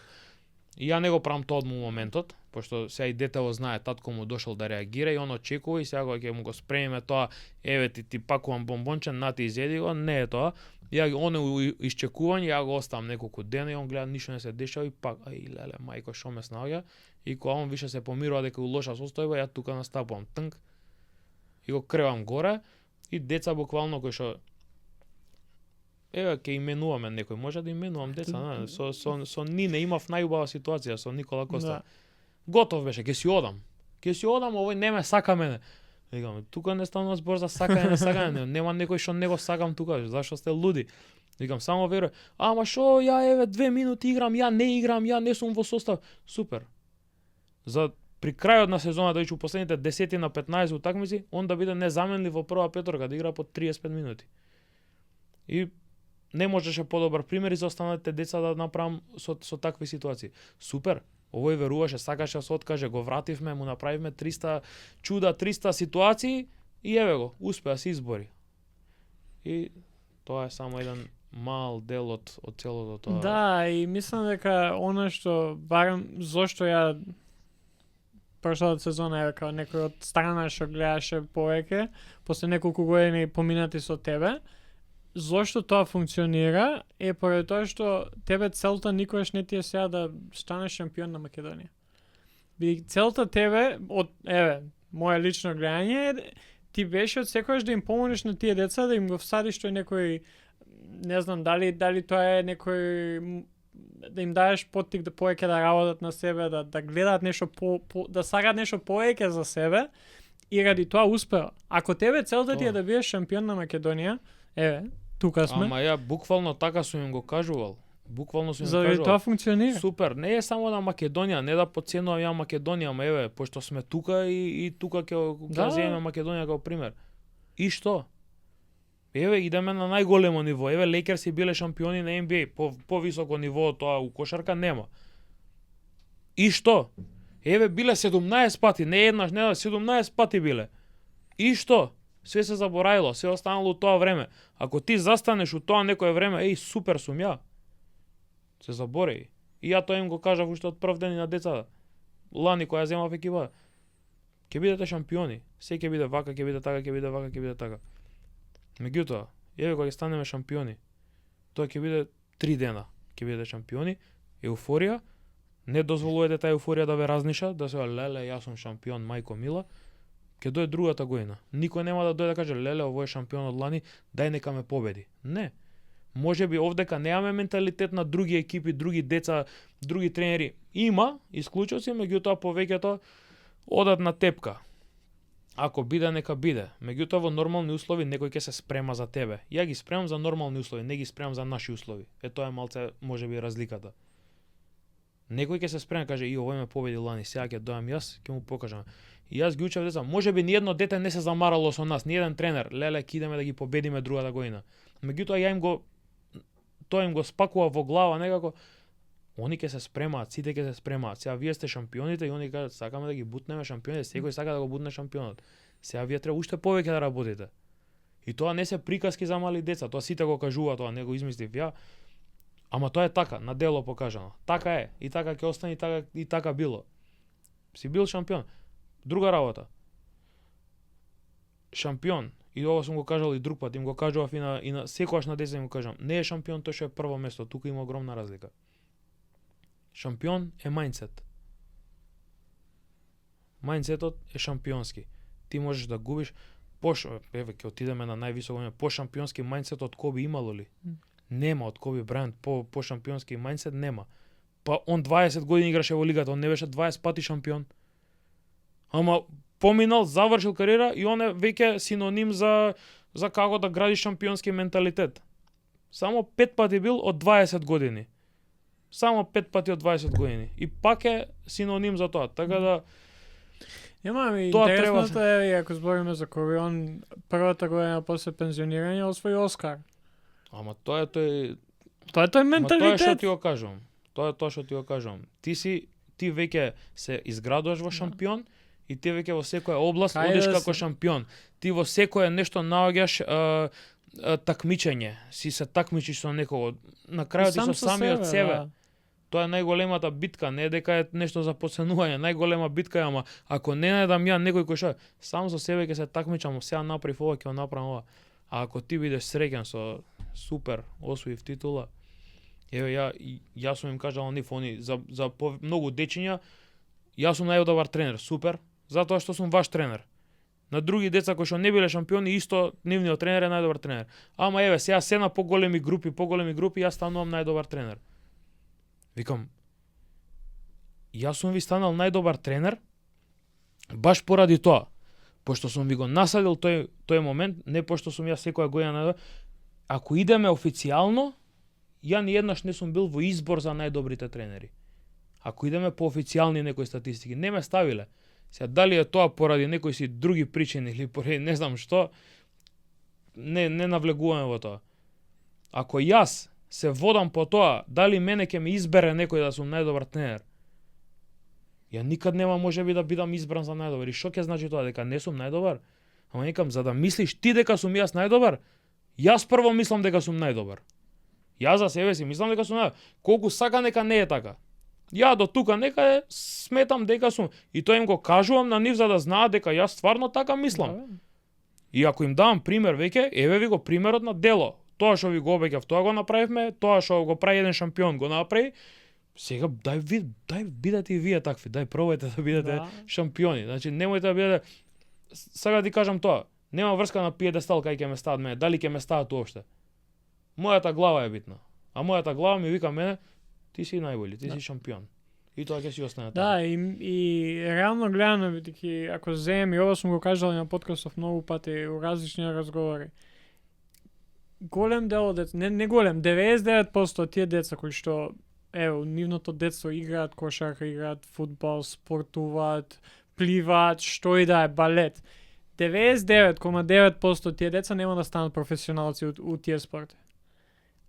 И ја не го правам тоа од моментот, пошто сега и детево знае, татко му дошол да реагира и он очекува и сега кога ќе му го спремиме тоа, еве ти пакувам бомбонче, на ти изеди го, не е тоа. Ја оне исчекување, ја го оставам неколку дена и он гледа ништо не се дешава и пак, леле, мајко, шо ме снаоѓа. И кога он више се помирува дека у лоша состојба, ја тука настапувам тнк и го кревам горе и деца буквално кои што ќе именуваме некој, може да именувам деца, со Нине имав најубава ситуација со Никола Коста. Готов беше, ќе си одам, овој не ме сака мене. Викам, тука не станува збор за сакање, не нема некој што не го сакам тука, зашто сте луди? Викам само веруј. Ама шо, ја еве 2 минути играм, ја не сум во состав. Супер. За при крајот на сезоната, веќе последните 10 на 15 утакмици, он да биде незаменлив во прва петорка, да игра по 35 минути. И не можеше подобар пример и за останалите деца да направам со такви ситуации. Супер. Овој веруваше, сакаше да се откаже, го вративме, му направивме 300 чуда, 300 ситуации и еве го, успеа се избори. И тоа е само еден мал дел од целото тоа. Да, и мислам дека она што барем зошто ја прошлата сезона е како некој од страна што гледаше повеќе, после неколку години поминати со тебе, зошто тоа функционира е поради тоа што тебе целта никогаш не ти е сега да станеш шампион на Македонија. Бидејќи целта тебе од мое лично гледање ти беше од секогаш да им помогнеш на тие деца, да им го всадиш тој некој, не знам дали тоа е некој, да им даеш поттик да повеќе да работат на себе, да гледаат нешто да сакаат нешто повеќе за себе и ради тоа успеа. Ако тебе целта ти е да бидеш шампион на Македонија, тука сме. Ама ја буквално така сум им го кажувал. Заради тоа функционира. Супер, не е само на Македонија, не да подценувам ја Македонија, ама пошто сме тука и тука ќе земеме Македонија како пример. И што? Идеме на најголемо ниво. Лейкерси биле шампиони на NBA, по високо ниво тоа у кошарка нема. И што? Биле 17 пати, не еднаш, не 17 пати биле. И што? Све се забораило, све останало тоа време. Ако ти застанеш у тоа некое време, супер сум ја. Се забореи. И ја тоа им го кажав уште од прв ден на децата. Лани која земав екипа. Ќе бидете шампиони. Се ќе биде вака, ќе биде така, ќе биде вака, ќе биде така. Меѓутоа, кога ќе станеме шампиони, тоа ќе биде 3 дена. Ќе бидете шампиони, еуфорија, не дозволувате таа еуфорија да ве разниша, да се леле, јас сум шампион, мајко мила. Ќе дојде другата година. Никој нема да дојде да каже леле, овој е шампион од лани, дај нека ме победи. Не. Можеби овдека немаме менталитет на други екипи, други деца, други тренери. Има исклучоци, меѓутоа повеќето одат на тепка. Ако биде, нека биде. Меѓутоа во нормални услови некој ќе се спрема за тебе. Ја ги спремам за нормални услови, не ги спремам за наши услови. Тоа е малце можеби разликата. Некој ќе се спрема, каже и овој ме победи лани, сега ќе дојам јас, ќе му покажам. И јас ги учев деца, можеби ни едно дете не се замарало со нас, ни еден тренер, леле, ќе идеме да ги победиме другата година. Меѓутоа тоа им го спакува во глава некако. Они ќе се спремаат, сите ќе се спремаат. Сега вие сте шампионите и они кажат сакаме да ги бутнеме шампионите, секој сака да го бутне шампионот. Сега вие треба уште повеќе да работите. И тоа не се приказки за мали деца, тоа сите го кажуваат, тоа не го измислив ја. Ама тоа е така, на дело покажано. Така е, и така ќе остане, и така било. Си бил шампион. Друга работа. Шампион, и ова сум го кажал и друг пат, им го кажував и на секогаш на деца им го кажам. Не е шампион тој што е прво место, тука има огромна разлика. Шампион е мајндсет. Мајндсетот е шампионски. Ти можеш да губиш ќе отидеме на највисоко, по шампионски мајндсет од Коби имало ли? Нема од Коби Брајант по шампионски мајндсет нема. Па он 20 години играше во лигата, он не беше 20 пати шампион. Ама поминал, завршил кариера и он е веќе синоним за како да градиш шампионски менталитет. Само 5 пати бил од 20 години. Само 5 пати од 20 години. И пак е синоним за тоа. Така да интересното е, ако збориме за Коби, он првата година после пензионирање освои Оскар. Ама тоа е тој менталитет. Тоа е што ти го кажувам. Тоа е тоа што ти го кажувам. Ти веќе се изградуваш во шампион и ти веќе во секоја област одиш како шампион. Ти во секое нешто наоѓаш такмичење. Си се такмичиш со некого. На крајот и со самиот себе. Тоа е најголемата битка, не е дека е нешто за подценување, најголема битка е, ама ако не најдам ја некој кој што сам со себе ќе се такмичам, сега направив ова, ќе го направам ова. А ако ти бидеш среќен со супер, освоив титула, јас сум им кажал они за многу дечиња, јас сум најдобар тренер, супер, затоа што сум ваш тренер. На други деца кои што не биле шампиони, исто нивниот тренер е најдобар тренер. Ама сега се на поголеми групи, јас станувам најдобар тренер. Викам, јас сум ви станал најдобар тренер баш поради тоа, пошто сум ви го насадил тој момент, не пошто сум јас секоја година најдобар. ако идеме официјално, ја ни еднаш не сум бил во избор за најдобрите тренери. Ако идеме по официјални некои статистики, не ме ставиле. Сега дали е тоа поради некои си други причини или поради не знам што, не навлегуваме во тоа. Ако јас се водам по тоа, дали мене ќе ме избере некој да сум најдобар тренер, ја никад нема можеби да бидам избран за најдобар. И што ќе значи тоа, дека не сум најдобар? Ама некам, за да мислиш ти дека сум јас најдобар, јас прво мислам дека сум најдобар. Јас за себе си мислам дека сум најдобар. Колку сака нека не е така. Ја до тука нека сметам дека сум. И тоа им го кажувам на нив за да знаат дека јас стварно така мислам. И ако им давам пример веќе, еве ви го примерот на дело. Тоа што ви го обеќав, тоа го направивме, тоа што го прави еден шампион го направи. Сега дај бидете и вие такви, дај пробајте да бидете шампиони. Значи немојте да бидете. Сега ти кажам тоа, нема врска на пиедестал кај ќе ме стават мене, дали ќе ме стават уопште. Мојата глава е битна. А мојата глава ми вика мене, ти си најболи, ти си шампион. И тоа ќе си остане така. Да, и реално гледано, бидејќи ако земем, и ова сум го кажал на подкастов многу пати у различни разговори. Голем дел од деца, не голем, 99% од тие деца кои што нивното детство играат кошарка, играат фудбал, спортуваат, пливаат, што и да е, балет. 99,9% тие деца нема да станат професионалци у тие спорти.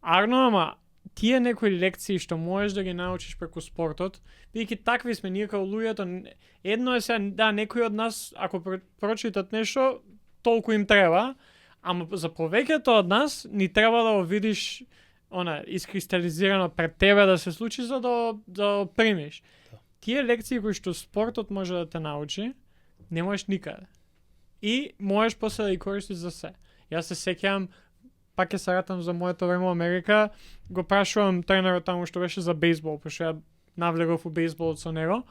Арно, ама тие некои лекции што можеш да ги научиш преку спортот, бидејќи такви сме ние као луѓето, едно е се да некои од нас ако прочитат нешто, толку им треба, ама за повеќето од нас ни треба да го видиш искристализирано пред тебе да се случи за да примиш. Да. Тие лекции кои што спортот може да те научи, не можеш никаде. И можеш после да ги користиш за се. Јас се сеќавам, пак ќе се ратам за моето време во Америка, го прашувам тренерот таму што беше за бейсбол, пошто ја навлегов у бейсболот со него.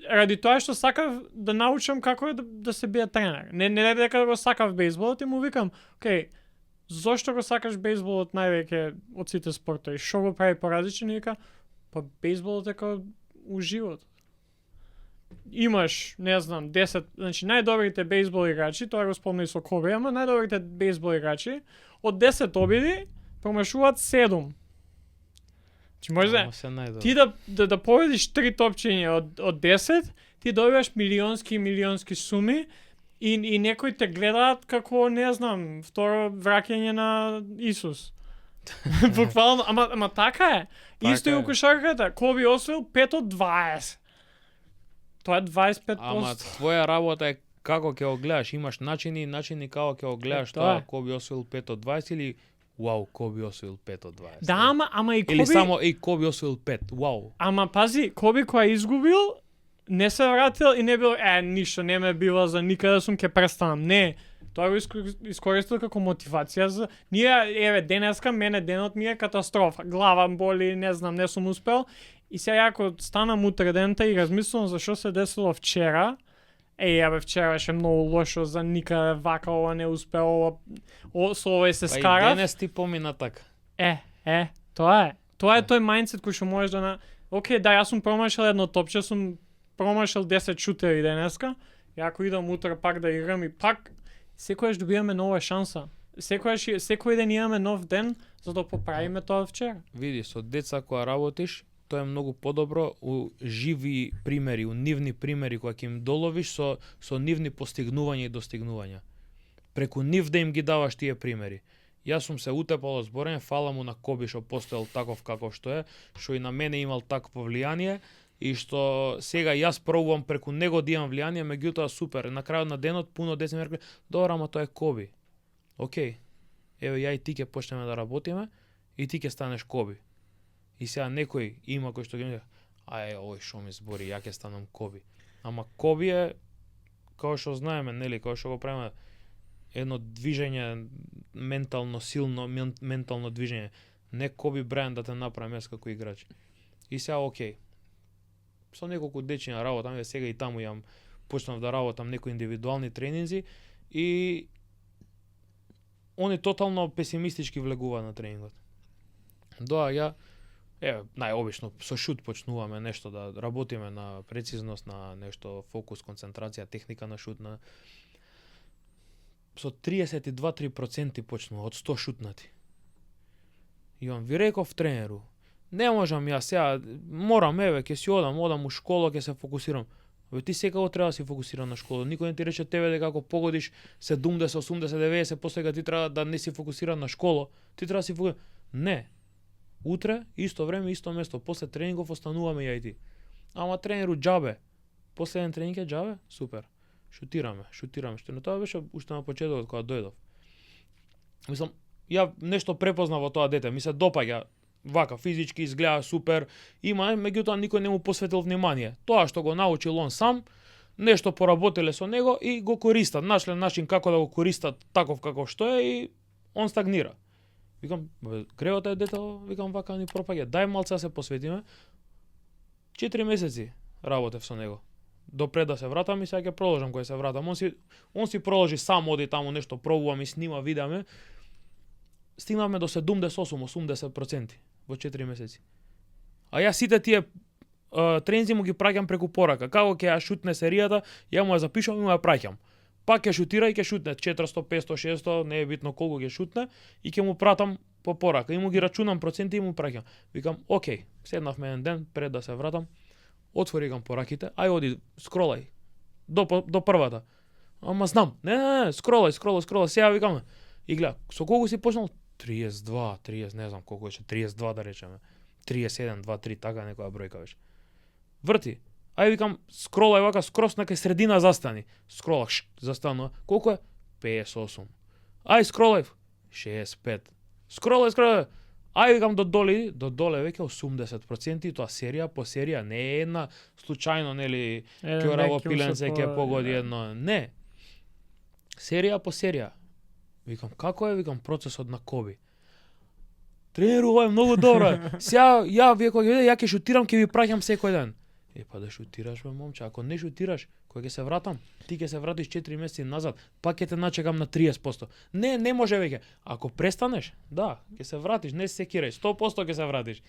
Ради тоа што сакав да научам како е да се биде тренер. Не дека го сакав бейсболот и му викам, окей, зошто го сакаш бейсболот највеќе од сите спортови? Што го прави поразличен? И вика, па бейсболот е како уживот. Имаш, не знам, 10, значи најдобрите бейсбол играчи, тоа го спомна и со Коби, ама најдобрите бейсбол играчи од 10 обиди промашуваат 7. Значи може ти да победиш 3 топчиња од 10, ти добиваш милионски суми и некои те гледаат како, не знам, второ враќање на Исус. Буквално, ама така е. Исто и у кошарката, Коби освоил 5 од 20. Тоа е 25%. Ама твоја работа е како ќе го гледаш, имаш начини како ќе го гледаш тоа, Коби освоил 5 од 20 или вау, Коби освоил 5 од 20. Да, ама и Коби... Или само Коби освоил 5, вау. Ама пази, Коби која изгубил, не се вратил и не бил, ништо, не ме била за никаде сум, ќе престанам. Не, тоа го искористил како мотивација за... Ние, денеска, мене денот ми е катастрофа. Глава боли, не знам, не сум успел. И сега ако станам утре дента и размислувам за што се десило вчера, вчера беше многу лошо, за никаде вака ова не успел, со овој се скарав. Па и денес ти помина така. Тоа е. Тоа е тој мајндсет кој што можеш да Океј, да, јас сум промашил едно топче, сум промашил 10 шутери денеска, и ако идам утре пак да играм и пак, секојаш добиваме нова шанса. Секој ден имаме нов ден, за да поправиме тоа вчера. Види, со деца која работиш, тоа е многу подобро у живи примери, у нивни примери кои ќе им доловиш со нивни постигнувања и достигнувања. Преку нив да им ги даваш тие примери. Јас сум се утепал од зборење, фала му на Коби што постоел таков каков што е, што и на мене имал такво влијание и што сега јас пробувам преку него да имам влијание, меѓутоа супер. На крајот на денот пуно деца ми рекли, добро, ама тоа е Коби. Океј. Еве ја и ти ќе почнеме да работиме и ти ќе станеш Коби. И сега некој има кој што ги мисли, овој што ми збори, ја ќе станам Коби. Ама Коби е, као што знаеме, нели, као што го правиме, едно движење, ментално силно, ментално движење. Не Коби Брајан да те направи мес како играч. И сега океј. Со неколку дечиња работам, сега и таму јам почнав да работам некои индивидуални тренинзи и они тотално песимистички влегуваат на тренингот. Доаѓа, најобично со шут почнуваме нешто да работиме на прецизност, на нешто фокус, концентрација, техника на шут, со 32-3% почнува од 100 шутнати. И он ви реков тренеру, не можам ја сега, морам, еве, ќе си одам у школа, ќе се фокусирам. Бе, ти секако треба да си фокусиран на школа. Никој не ти рече тебе дека ако погодиш 70, 80, 90, после ти треба да не си фокусиран на школа, ти треба да си фокусиран. Не. Утре, исто време, исто место, после тренингов остануваме ја и ти. Ама тренеру џабе. Последен тренинг е џабе? Супер. Шутираме. Што не тоа беше уште на почетокот кога дојдов. Мислам, ја нешто препознав во тоа дете, ми се допаѓа. Вака, физички изгледа супер, има, меѓутоа никој не му посветил внимание. Тоа што го научил он сам, нешто поработиле со него и го користат. Нашле начин како да го користат таков каков што е и он стагнира. Викам, гревото е дето, викам, вака ни пропаѓа. Дај малце да се посветиме. 4 месеци работев со него. Допред да се вратам и сега ќе продолжам кога се вратам. Он си продолжи сам, оди таму нешто пробувам и снима, видаме. Стигнавме до 78-80% во 4 месеци. А јас сите тие тренинзи му ги праќам преку порака. Како ќе ја шутне серијата, ја му ја запишувам и му ја праќам. Пак ќе шутира и ќе шутне 400, 500, 600, не е битно колку ќе шутне и ќе му пратам по порака. И му ги рачунам проценти и му праќам. Викам, окей, седнавме еден ден пред да се вратам, отворигам пораките, ај оди, скролај до првата. Ама знам, не, скролај, сега викам. И гледа, со колку си почнал? 32, 30, не знам колку беше, 32 да речеме. 31, 2, 3, така некоја бројка беше. Врти. Ај викам, скролај вака, скрос на кај средина застани. Скролах, застанува. Колку е? 58. Ај скролај, 65. Скролај. Ај викам до доле веќе 80% и тоа серија по серија, не е една случајно, нели, Ќораво пиленце ќе погоди едно, не. Серија по серија. Викам, како е, викам, процесот на Коби. Тренеру, ова е многу добро. Сега, ја ќе шутирам, ќе ви праќам секој ден. Па да шутираш, бе, момче, ако не шутираш, кој ќе се вратам, ти ќе се вратиш 4 месеци назад, пак ќе те начекам на 30%. Не може веќе. Ако престанеш, да, ќе се вратиш, не се секирај, 100% ќе се вратиш.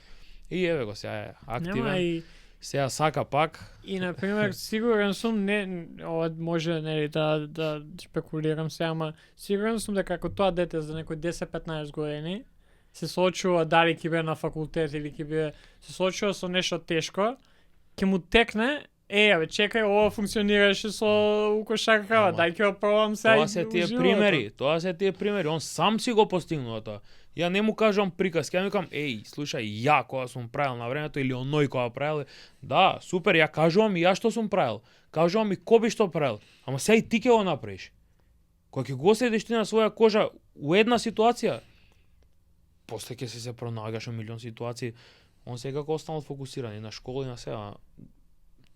И еве го, сега е активен. Сега сака пак. И на пример, сигурен сум, не ова може нели да спекулирам сега, ама сигурен сум дека ако тоа дете за некој 10-15 години се соочува дали ќе биде на факултет или ќе биде се соочува со нешто тешко, ќе му текне, бе, чекај, ова функционираше со кошаркава, дај ќе го пробам сега. Тоа се тие примери, он сам си го постигнува тоа. Ја не му кажувам приказки, ја му кажам, слушај, ја кога сум правил на времето или оној кога правил, да, супер, ја кажувам и ја што сум правил. Кажувам и Коби што правил, ама сега и ти ќе го направиш. Кога ќе го оседиш ти на своја кожа у една ситуација, после ќе се пронаѓаш во милион ситуации, он секако останал фокусиран и на школа и на сега.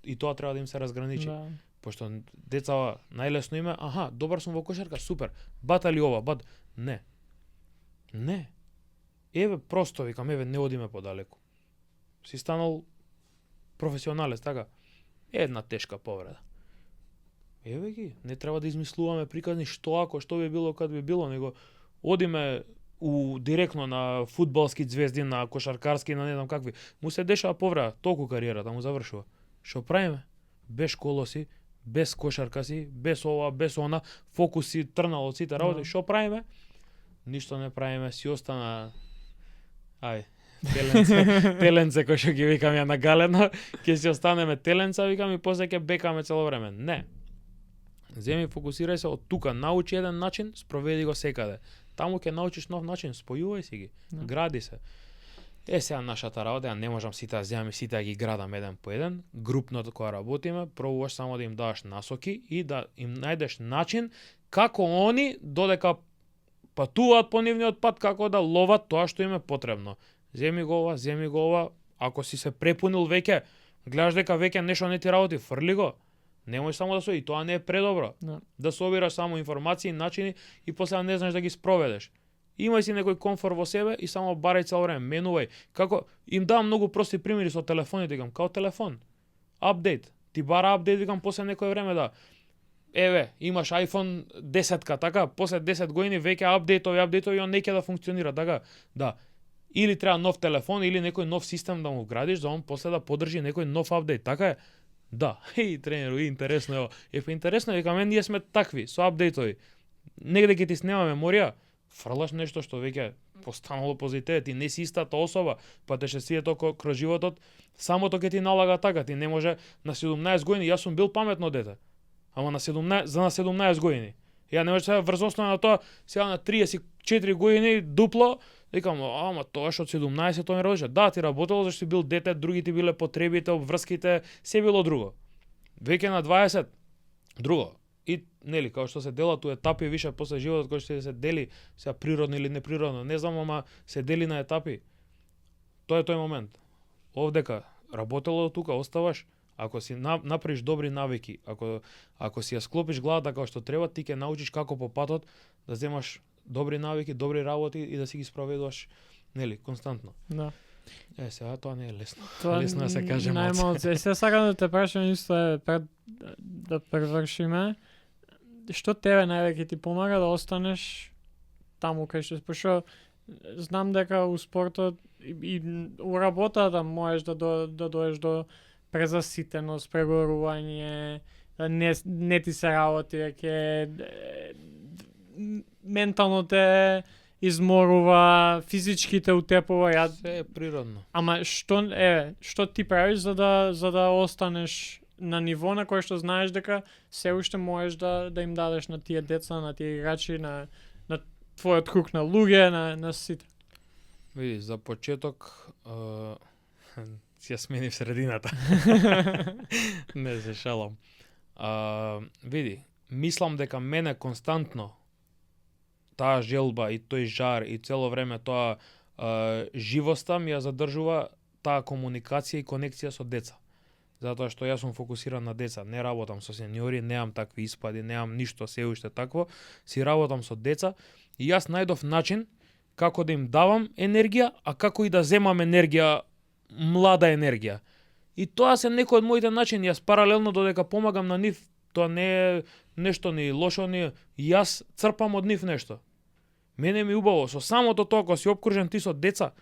И тоа треба да им се разграничи. Да. Пошто деца најлесно име, добар сум во кошарка, супер. Батали ова, Не. Еве просто викам, не одиме подалеку. Си станал професионалец, така. Една тешка повреда. Еве ги, не треба да измислуваме приказни што би било, кад би било, него одиме директно на фудбалски звезди, на кошаркарски, на не знам какви. Му се дешава повреда, толку кариерата му завршува. Што правиме? Без школа си, без кошарка си, без ова, без она, фокус си трнал од сите работи. Што правиме? Ништо не правиме, си остана теленце кој што ги викам ја на галено, ќе си останеме теленца, викам, и после ќе бекаме цело време. Не. Земи, фокусирај се од тука, научи еден начин, спроведи го секаде. Таму ќе научиш нов начин, спојувај си ги, гради се. Сега нашата работа, не можам сите да земам и сите да ги градам еден по еден. Групно кога работиме, пробуваш само да им даваш насоки и да им најдеш начин како они додека патуваат по нивниот пат, како да ловат тоа што им е потребно. Земи го ова, ако си се препунил веќе, гледаш дека веќе нешто не ти работи, фрли го. Немој само да и тоа не е предобро. Да собираш само информации, начини и после не знаеш да ги спроведеш. Имај си некој комфор во себе и само барај цело време, менувај. Како им давам многу прости примери со телефоните, викам, као телефон. Апдейт. Ти бара апдейт, викам, после некој време да. Еве, имаш iPhone 10-ка, така, после 10 години веќе апдейтови, он не ќе да функционира, така. Да. Или треба нов телефон или некој нов систем да му вградиш, за он после да поддржи некој нов апдейт, така е. Да. Тренеру, интересно е. Интересно е, дека ние сме такви со апдейтови. Негде ќе ти снема меморија, фрлаш нешто што веќе постанало пози тебе, ти не си истата особа, патешествието кроз животот самото ќе ти налага така, ти не може на 17 години, јас сум бил паметно дете. Ама на 17 години. Ја не може сега врз основа на тоа, сега на 34 години дупло, викам, ама тоа што од 17 тоа не работеше. Да, ти работело зашто си бил дете, други ти биле потребите, обврските, се било друго. Веќе на 20 друго. И нели, како што се делат у етапи више после животот, кој што се дели сега природно или неприродно, не знам, ама се дели на етапи. Тоа е тој момент. Овдека работело тука оставаш. Ако си направиш добри навики, ако си ја склопиш главата како што треба, ти ќе научиш како по патот да земаш добри навики, добри работи и да си ги спроведуваш, нели, константно. Да. Сега тоа не е лесно. Тоа лесно да се каже најмалце. Сега сакам да те прашам исто пред да превршиме. Што тебе највеќе ти помага да останеш таму кај што пошо знам дека у спортот и у работата можеш да доеш до презаситеност, преговорување, не ти се работи, веќе ментално те изморува, физички те утепува. Се е природно. Ама што ти правиш за да останеш на ниво на кое што знаеш дека се уште можеш да им дадеш на тие деца, на тие играчи, на твојот круг на луѓе, на сите? Види, за почеток си ја смени в средината. Не се шалам. Види, мислам дека мене константно таа желба и тој жар и цело време тоа живоста ми ја задржува таа комуникација и конекција со деца. Затоа што јас сум фокусиран на деца, не работам со сениори, немам такви испади, немам ништо се уште такво, си работам со деца и јас најдов начин како да им давам енергија, а како и да земам енергија, млада енергија. И тоа се некои од моите начини, јас паралелно додека помагам на нив, тоа не е нешто ни лошо, ни јас црпам од нив нешто. Мене ми убаво, со самото тоа, кога си обкружен ти со деца,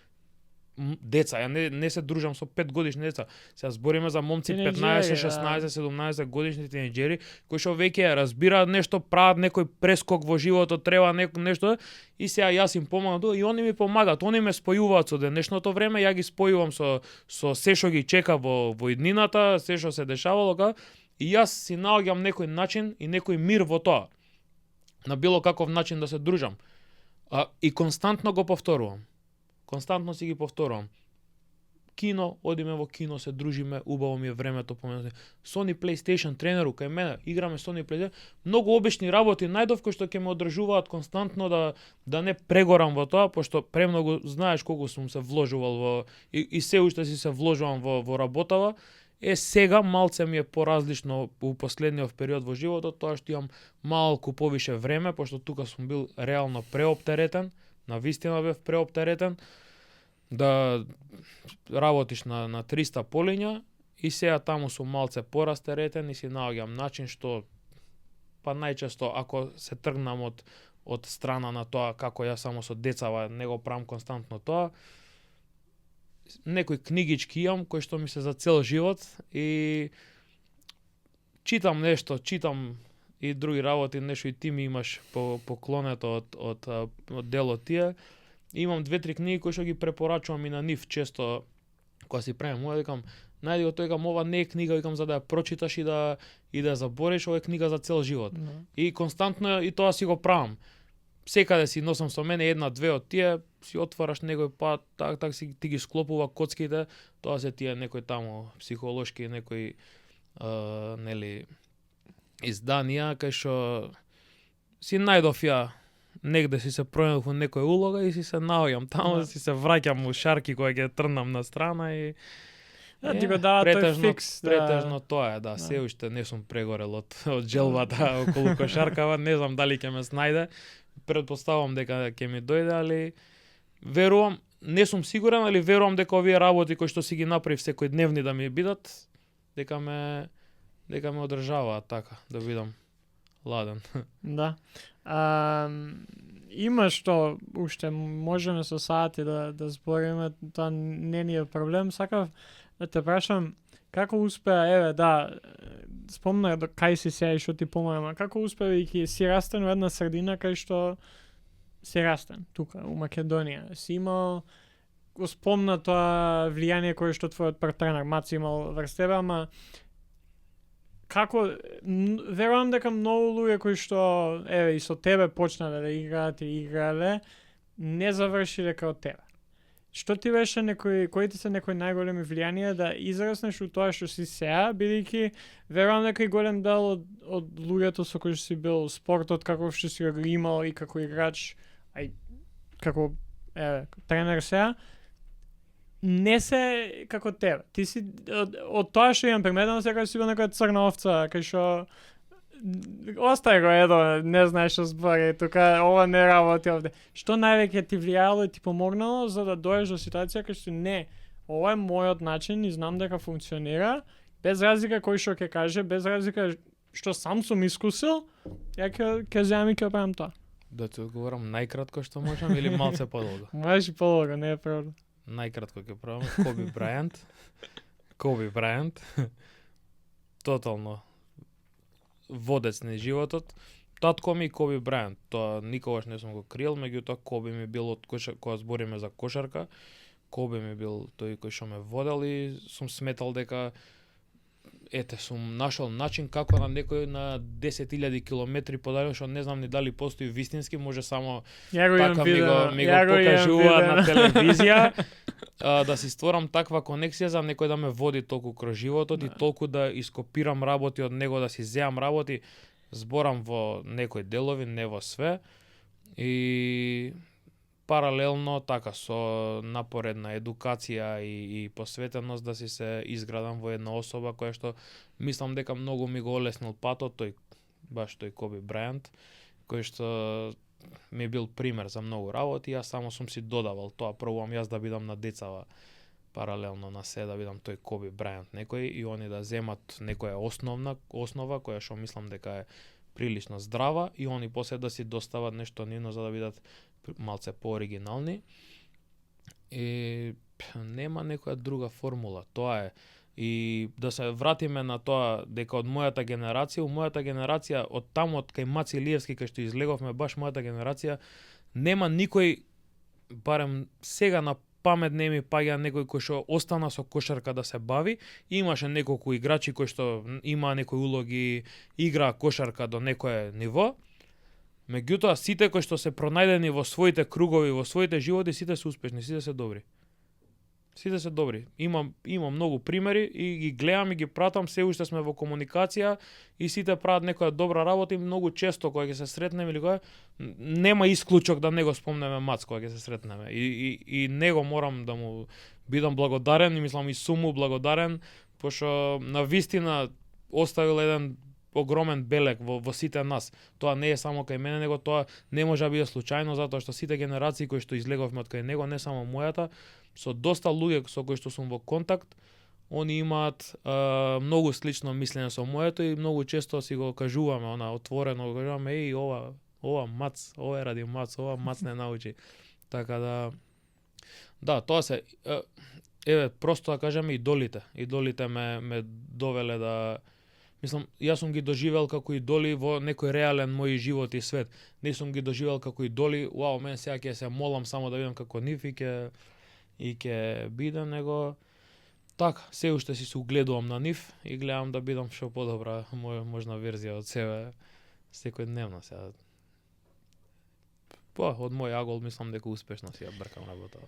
ја не се дружам со 5 годишни деца. Сега збориме за момци 15, 16, 17 годишни тинеџери кои што веќе разбираат нешто, прават некој прескок во животот, треба нешто и сега јас им помагам и они ми помагаат, они ме спојуваат со денешното време, ја ги спојувам со се што ги чека во иднината, се што се дешавало и јас си наоѓам некој начин и некој мир во тоа. На било каков начин да се дружам. И константно го повторувам. Константно си ги повторувам. Кино, одиме во кино, се дружиме, убаво ми е времето поменати. Sony PlayStation тренеру кај мене, играме Sony PlayStation. Многу обични работи најдов кои што ќе ме одржуваат константно да не прегорам во тоа, пошто премногу знаеш колку сум се вложувал во и се уште си се вложувам во работава. Сега малце ми е поразлично у последниот период во животот, тоа што имам малку повише време, пошто тука сум бил реално преоптеретен, навистина бев преоптеретен, да работиш на 300 полиња и сега таму сум малце порастеретен и си наоѓам начин што па најчесто ако се тргнам од страна на тоа како ја само со децава не го правам константно тоа, некои книгички имам кои што ми се за цел живот и читам нешто, и други работи, нешто и ти ми имаш поклонето од делот тие. Имам 2-3 книги кои што ги препорачувам и на нив често кога си правим, викам, најди го тоа, ова не е книга, викам, за да ја прочиташ и да ја забориш, ова е книга за цел живот. И константно и тоа си го правам. Секаде си носам со мене 1-2 од тие, си отвараш некој пат, так си ти ги склопува коцките, тоа се тие некои таму психолошки, некои нели изданија кај што си најдов ја негде си се пронајдов во некоја улога и си се наоѓам таму, си се враќам у шарки кога ќе трнам на страна и ти го дава тој фикс. Претежно тоа е, се уште не сум прегорел од желбата околу кошаркава, не знам дали ќе ме снајде. Предпоставувам дека ќе ми дојде, али верувам, не сум сигурен, али верувам дека овие работи кои што си ги направив секојдневни да ми бидат, дека ме одржаваат така, да бидам ладен. Да. Има што уште можеме со сати да збориме, тоа не ни е проблем. Сакав да те прашам како успеа, спомна кај си сега и што ти помага, како успеа и си растен во една средина кај што се растен тука у Македонија. Си имал го спомна тоа влијание кое што твојот партренер Маци имал врз тебе, ама како верувам дека многу луѓе кои што еве и со тебе почнале да играат и играле не завршиле као тебе. Што ти беше кои ти се некои најголеми влијанија да израснеш у тоа што си сега, бидејќи верувам дека и голем дел од луѓето со кои што си бил спортот каков што си го имал и како играч, ај како тренер сега, не се како тебе. Ти си од тоа што имам приметено сега си бил некоја црна овца, кај што остај го, ето, не знаеш што збори, тука ова не работи овде. Што највеќе ти влијало и ти помогнало за да доеш до ситуација кај што не, ова е мојот начин и знам дека функционира, без разлика кој што ќе каже, без разлика што сам сум искусил, ја ќе земам и ќе правам тоа. Да ти одговорам најкратко што можам или малце подолго? Можеш и подолго, не е проблем. Најкратко ќе правам Коби Брајант. Коби Брајант. Тотално водец на животот. Татко ми Коби Брајант. Тоа никогаш не сум го криел, меѓутоа Коби ми бил од кога збориме за кошарка. Коби ми бил тој кој што ме водел и сум сметал дека сум нашол начин како на некој на 10.000 километри подалече, што не знам ни дали постои вистински, може само така ми го покажуваат на телевизија, да си створам таква конексија за некој да ме води толку кроз животот и толку да ископирам работи од него, да си земам работи, зборам во некои делови, не во све. И паралелно така со напоредна едукација и посветеност да си се изградам во една особа која што мислам дека многу ми го олеснил патот, тој Коби Брајант, кој што ми бил пример за многу работи, јас само сум си додавал тоа, пробувам јас да бидам на децава паралелно на се, да бидам тој Коби Брајант некој и они да земат некоја основа која што мислам дека е прилично здрава и они после да си достават нешто нивно за да бидат малце пооригинални. И нема некоја друга формула, тоа е. И да се вратиме на тоа дека од мојата генерација, од таму од кај Маци Илиевски кај што излеговме, баш мојата генерација, нема никој, барем сега на памет не ми паѓа некој кој што остана со кошарка да се бави. Имаше неколку играчи кои што имаа некои улоги, играа кошарка до некое ниво. Меѓутоа сите кои што се пронајдени во своите кругови, во своите животи, сите се успешни, сите се добри. Сите се добри. Имам многу примери и ги гледам и ги пратам, се уште сме во комуникација и сите прават некоја добра работа и многу често кога ќе се сретнеме или кога нема исклучок да не го спомнеме Мац кога ќе се сретнеме. И него морам да му бидам благодарен и мислам и сум му благодарен, пошто на вистина оставил еден огромен белег во сите нас. Тоа не е само кај мене, него тоа не може да биде случајно, затоа што сите генерации кои што излеговме од кај него, не само мојата, со доста луѓе со кои што сум во контакт, они имаат многу слично мислење со моето и многу често си го кажуваме, отворено го кажуваме, ова Мац, ова е ради Мац, ова Мац не научи. Така да, тоа се просто да кажеме идолите ме довеле да. Мислам, јас сум ги доживел како идоли во некој реален мој живот и свет. Не сум ги доживел како идоли, мен сега ќе се молам само да бидам како нив и ќе бидам, него така, се уште си се угледувам на нив и гледам да бидам што подобра можна верзија од себе секојдневно сега. Од мој агол мислам дека успешно си ја бркам работа.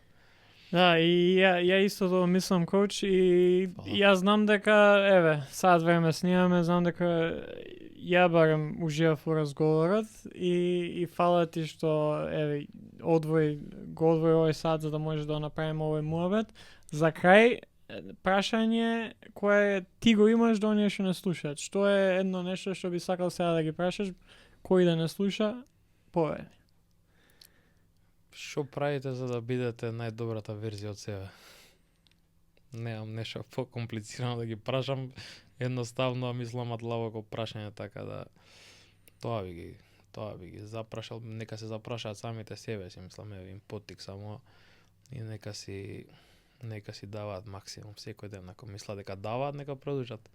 Да, и ја исто тоа мислам, коуч, и јас знам дека, сад време снимаме, знам дека ја барем уживав во разговорот и фала ти што, го одвои овој сад за да може да направиме овој муабет. За крај, прашање кое ти го имаш до оние што не слушаат. Што е едно нешто што би сакал сега да ги прашаш, кој да не слуша, повели. Што правите за да бидете најдобрата верзија од себе? Немам нешто покомплицирано да ги прашам, едноставно мислам длабоко прашање, така да тоа би ги запрашал, нека се запрашаат самите себе си, мислам, им поттик само и нека си даваат максимум секој ден, ако мислат дека даваат, нека продолжат.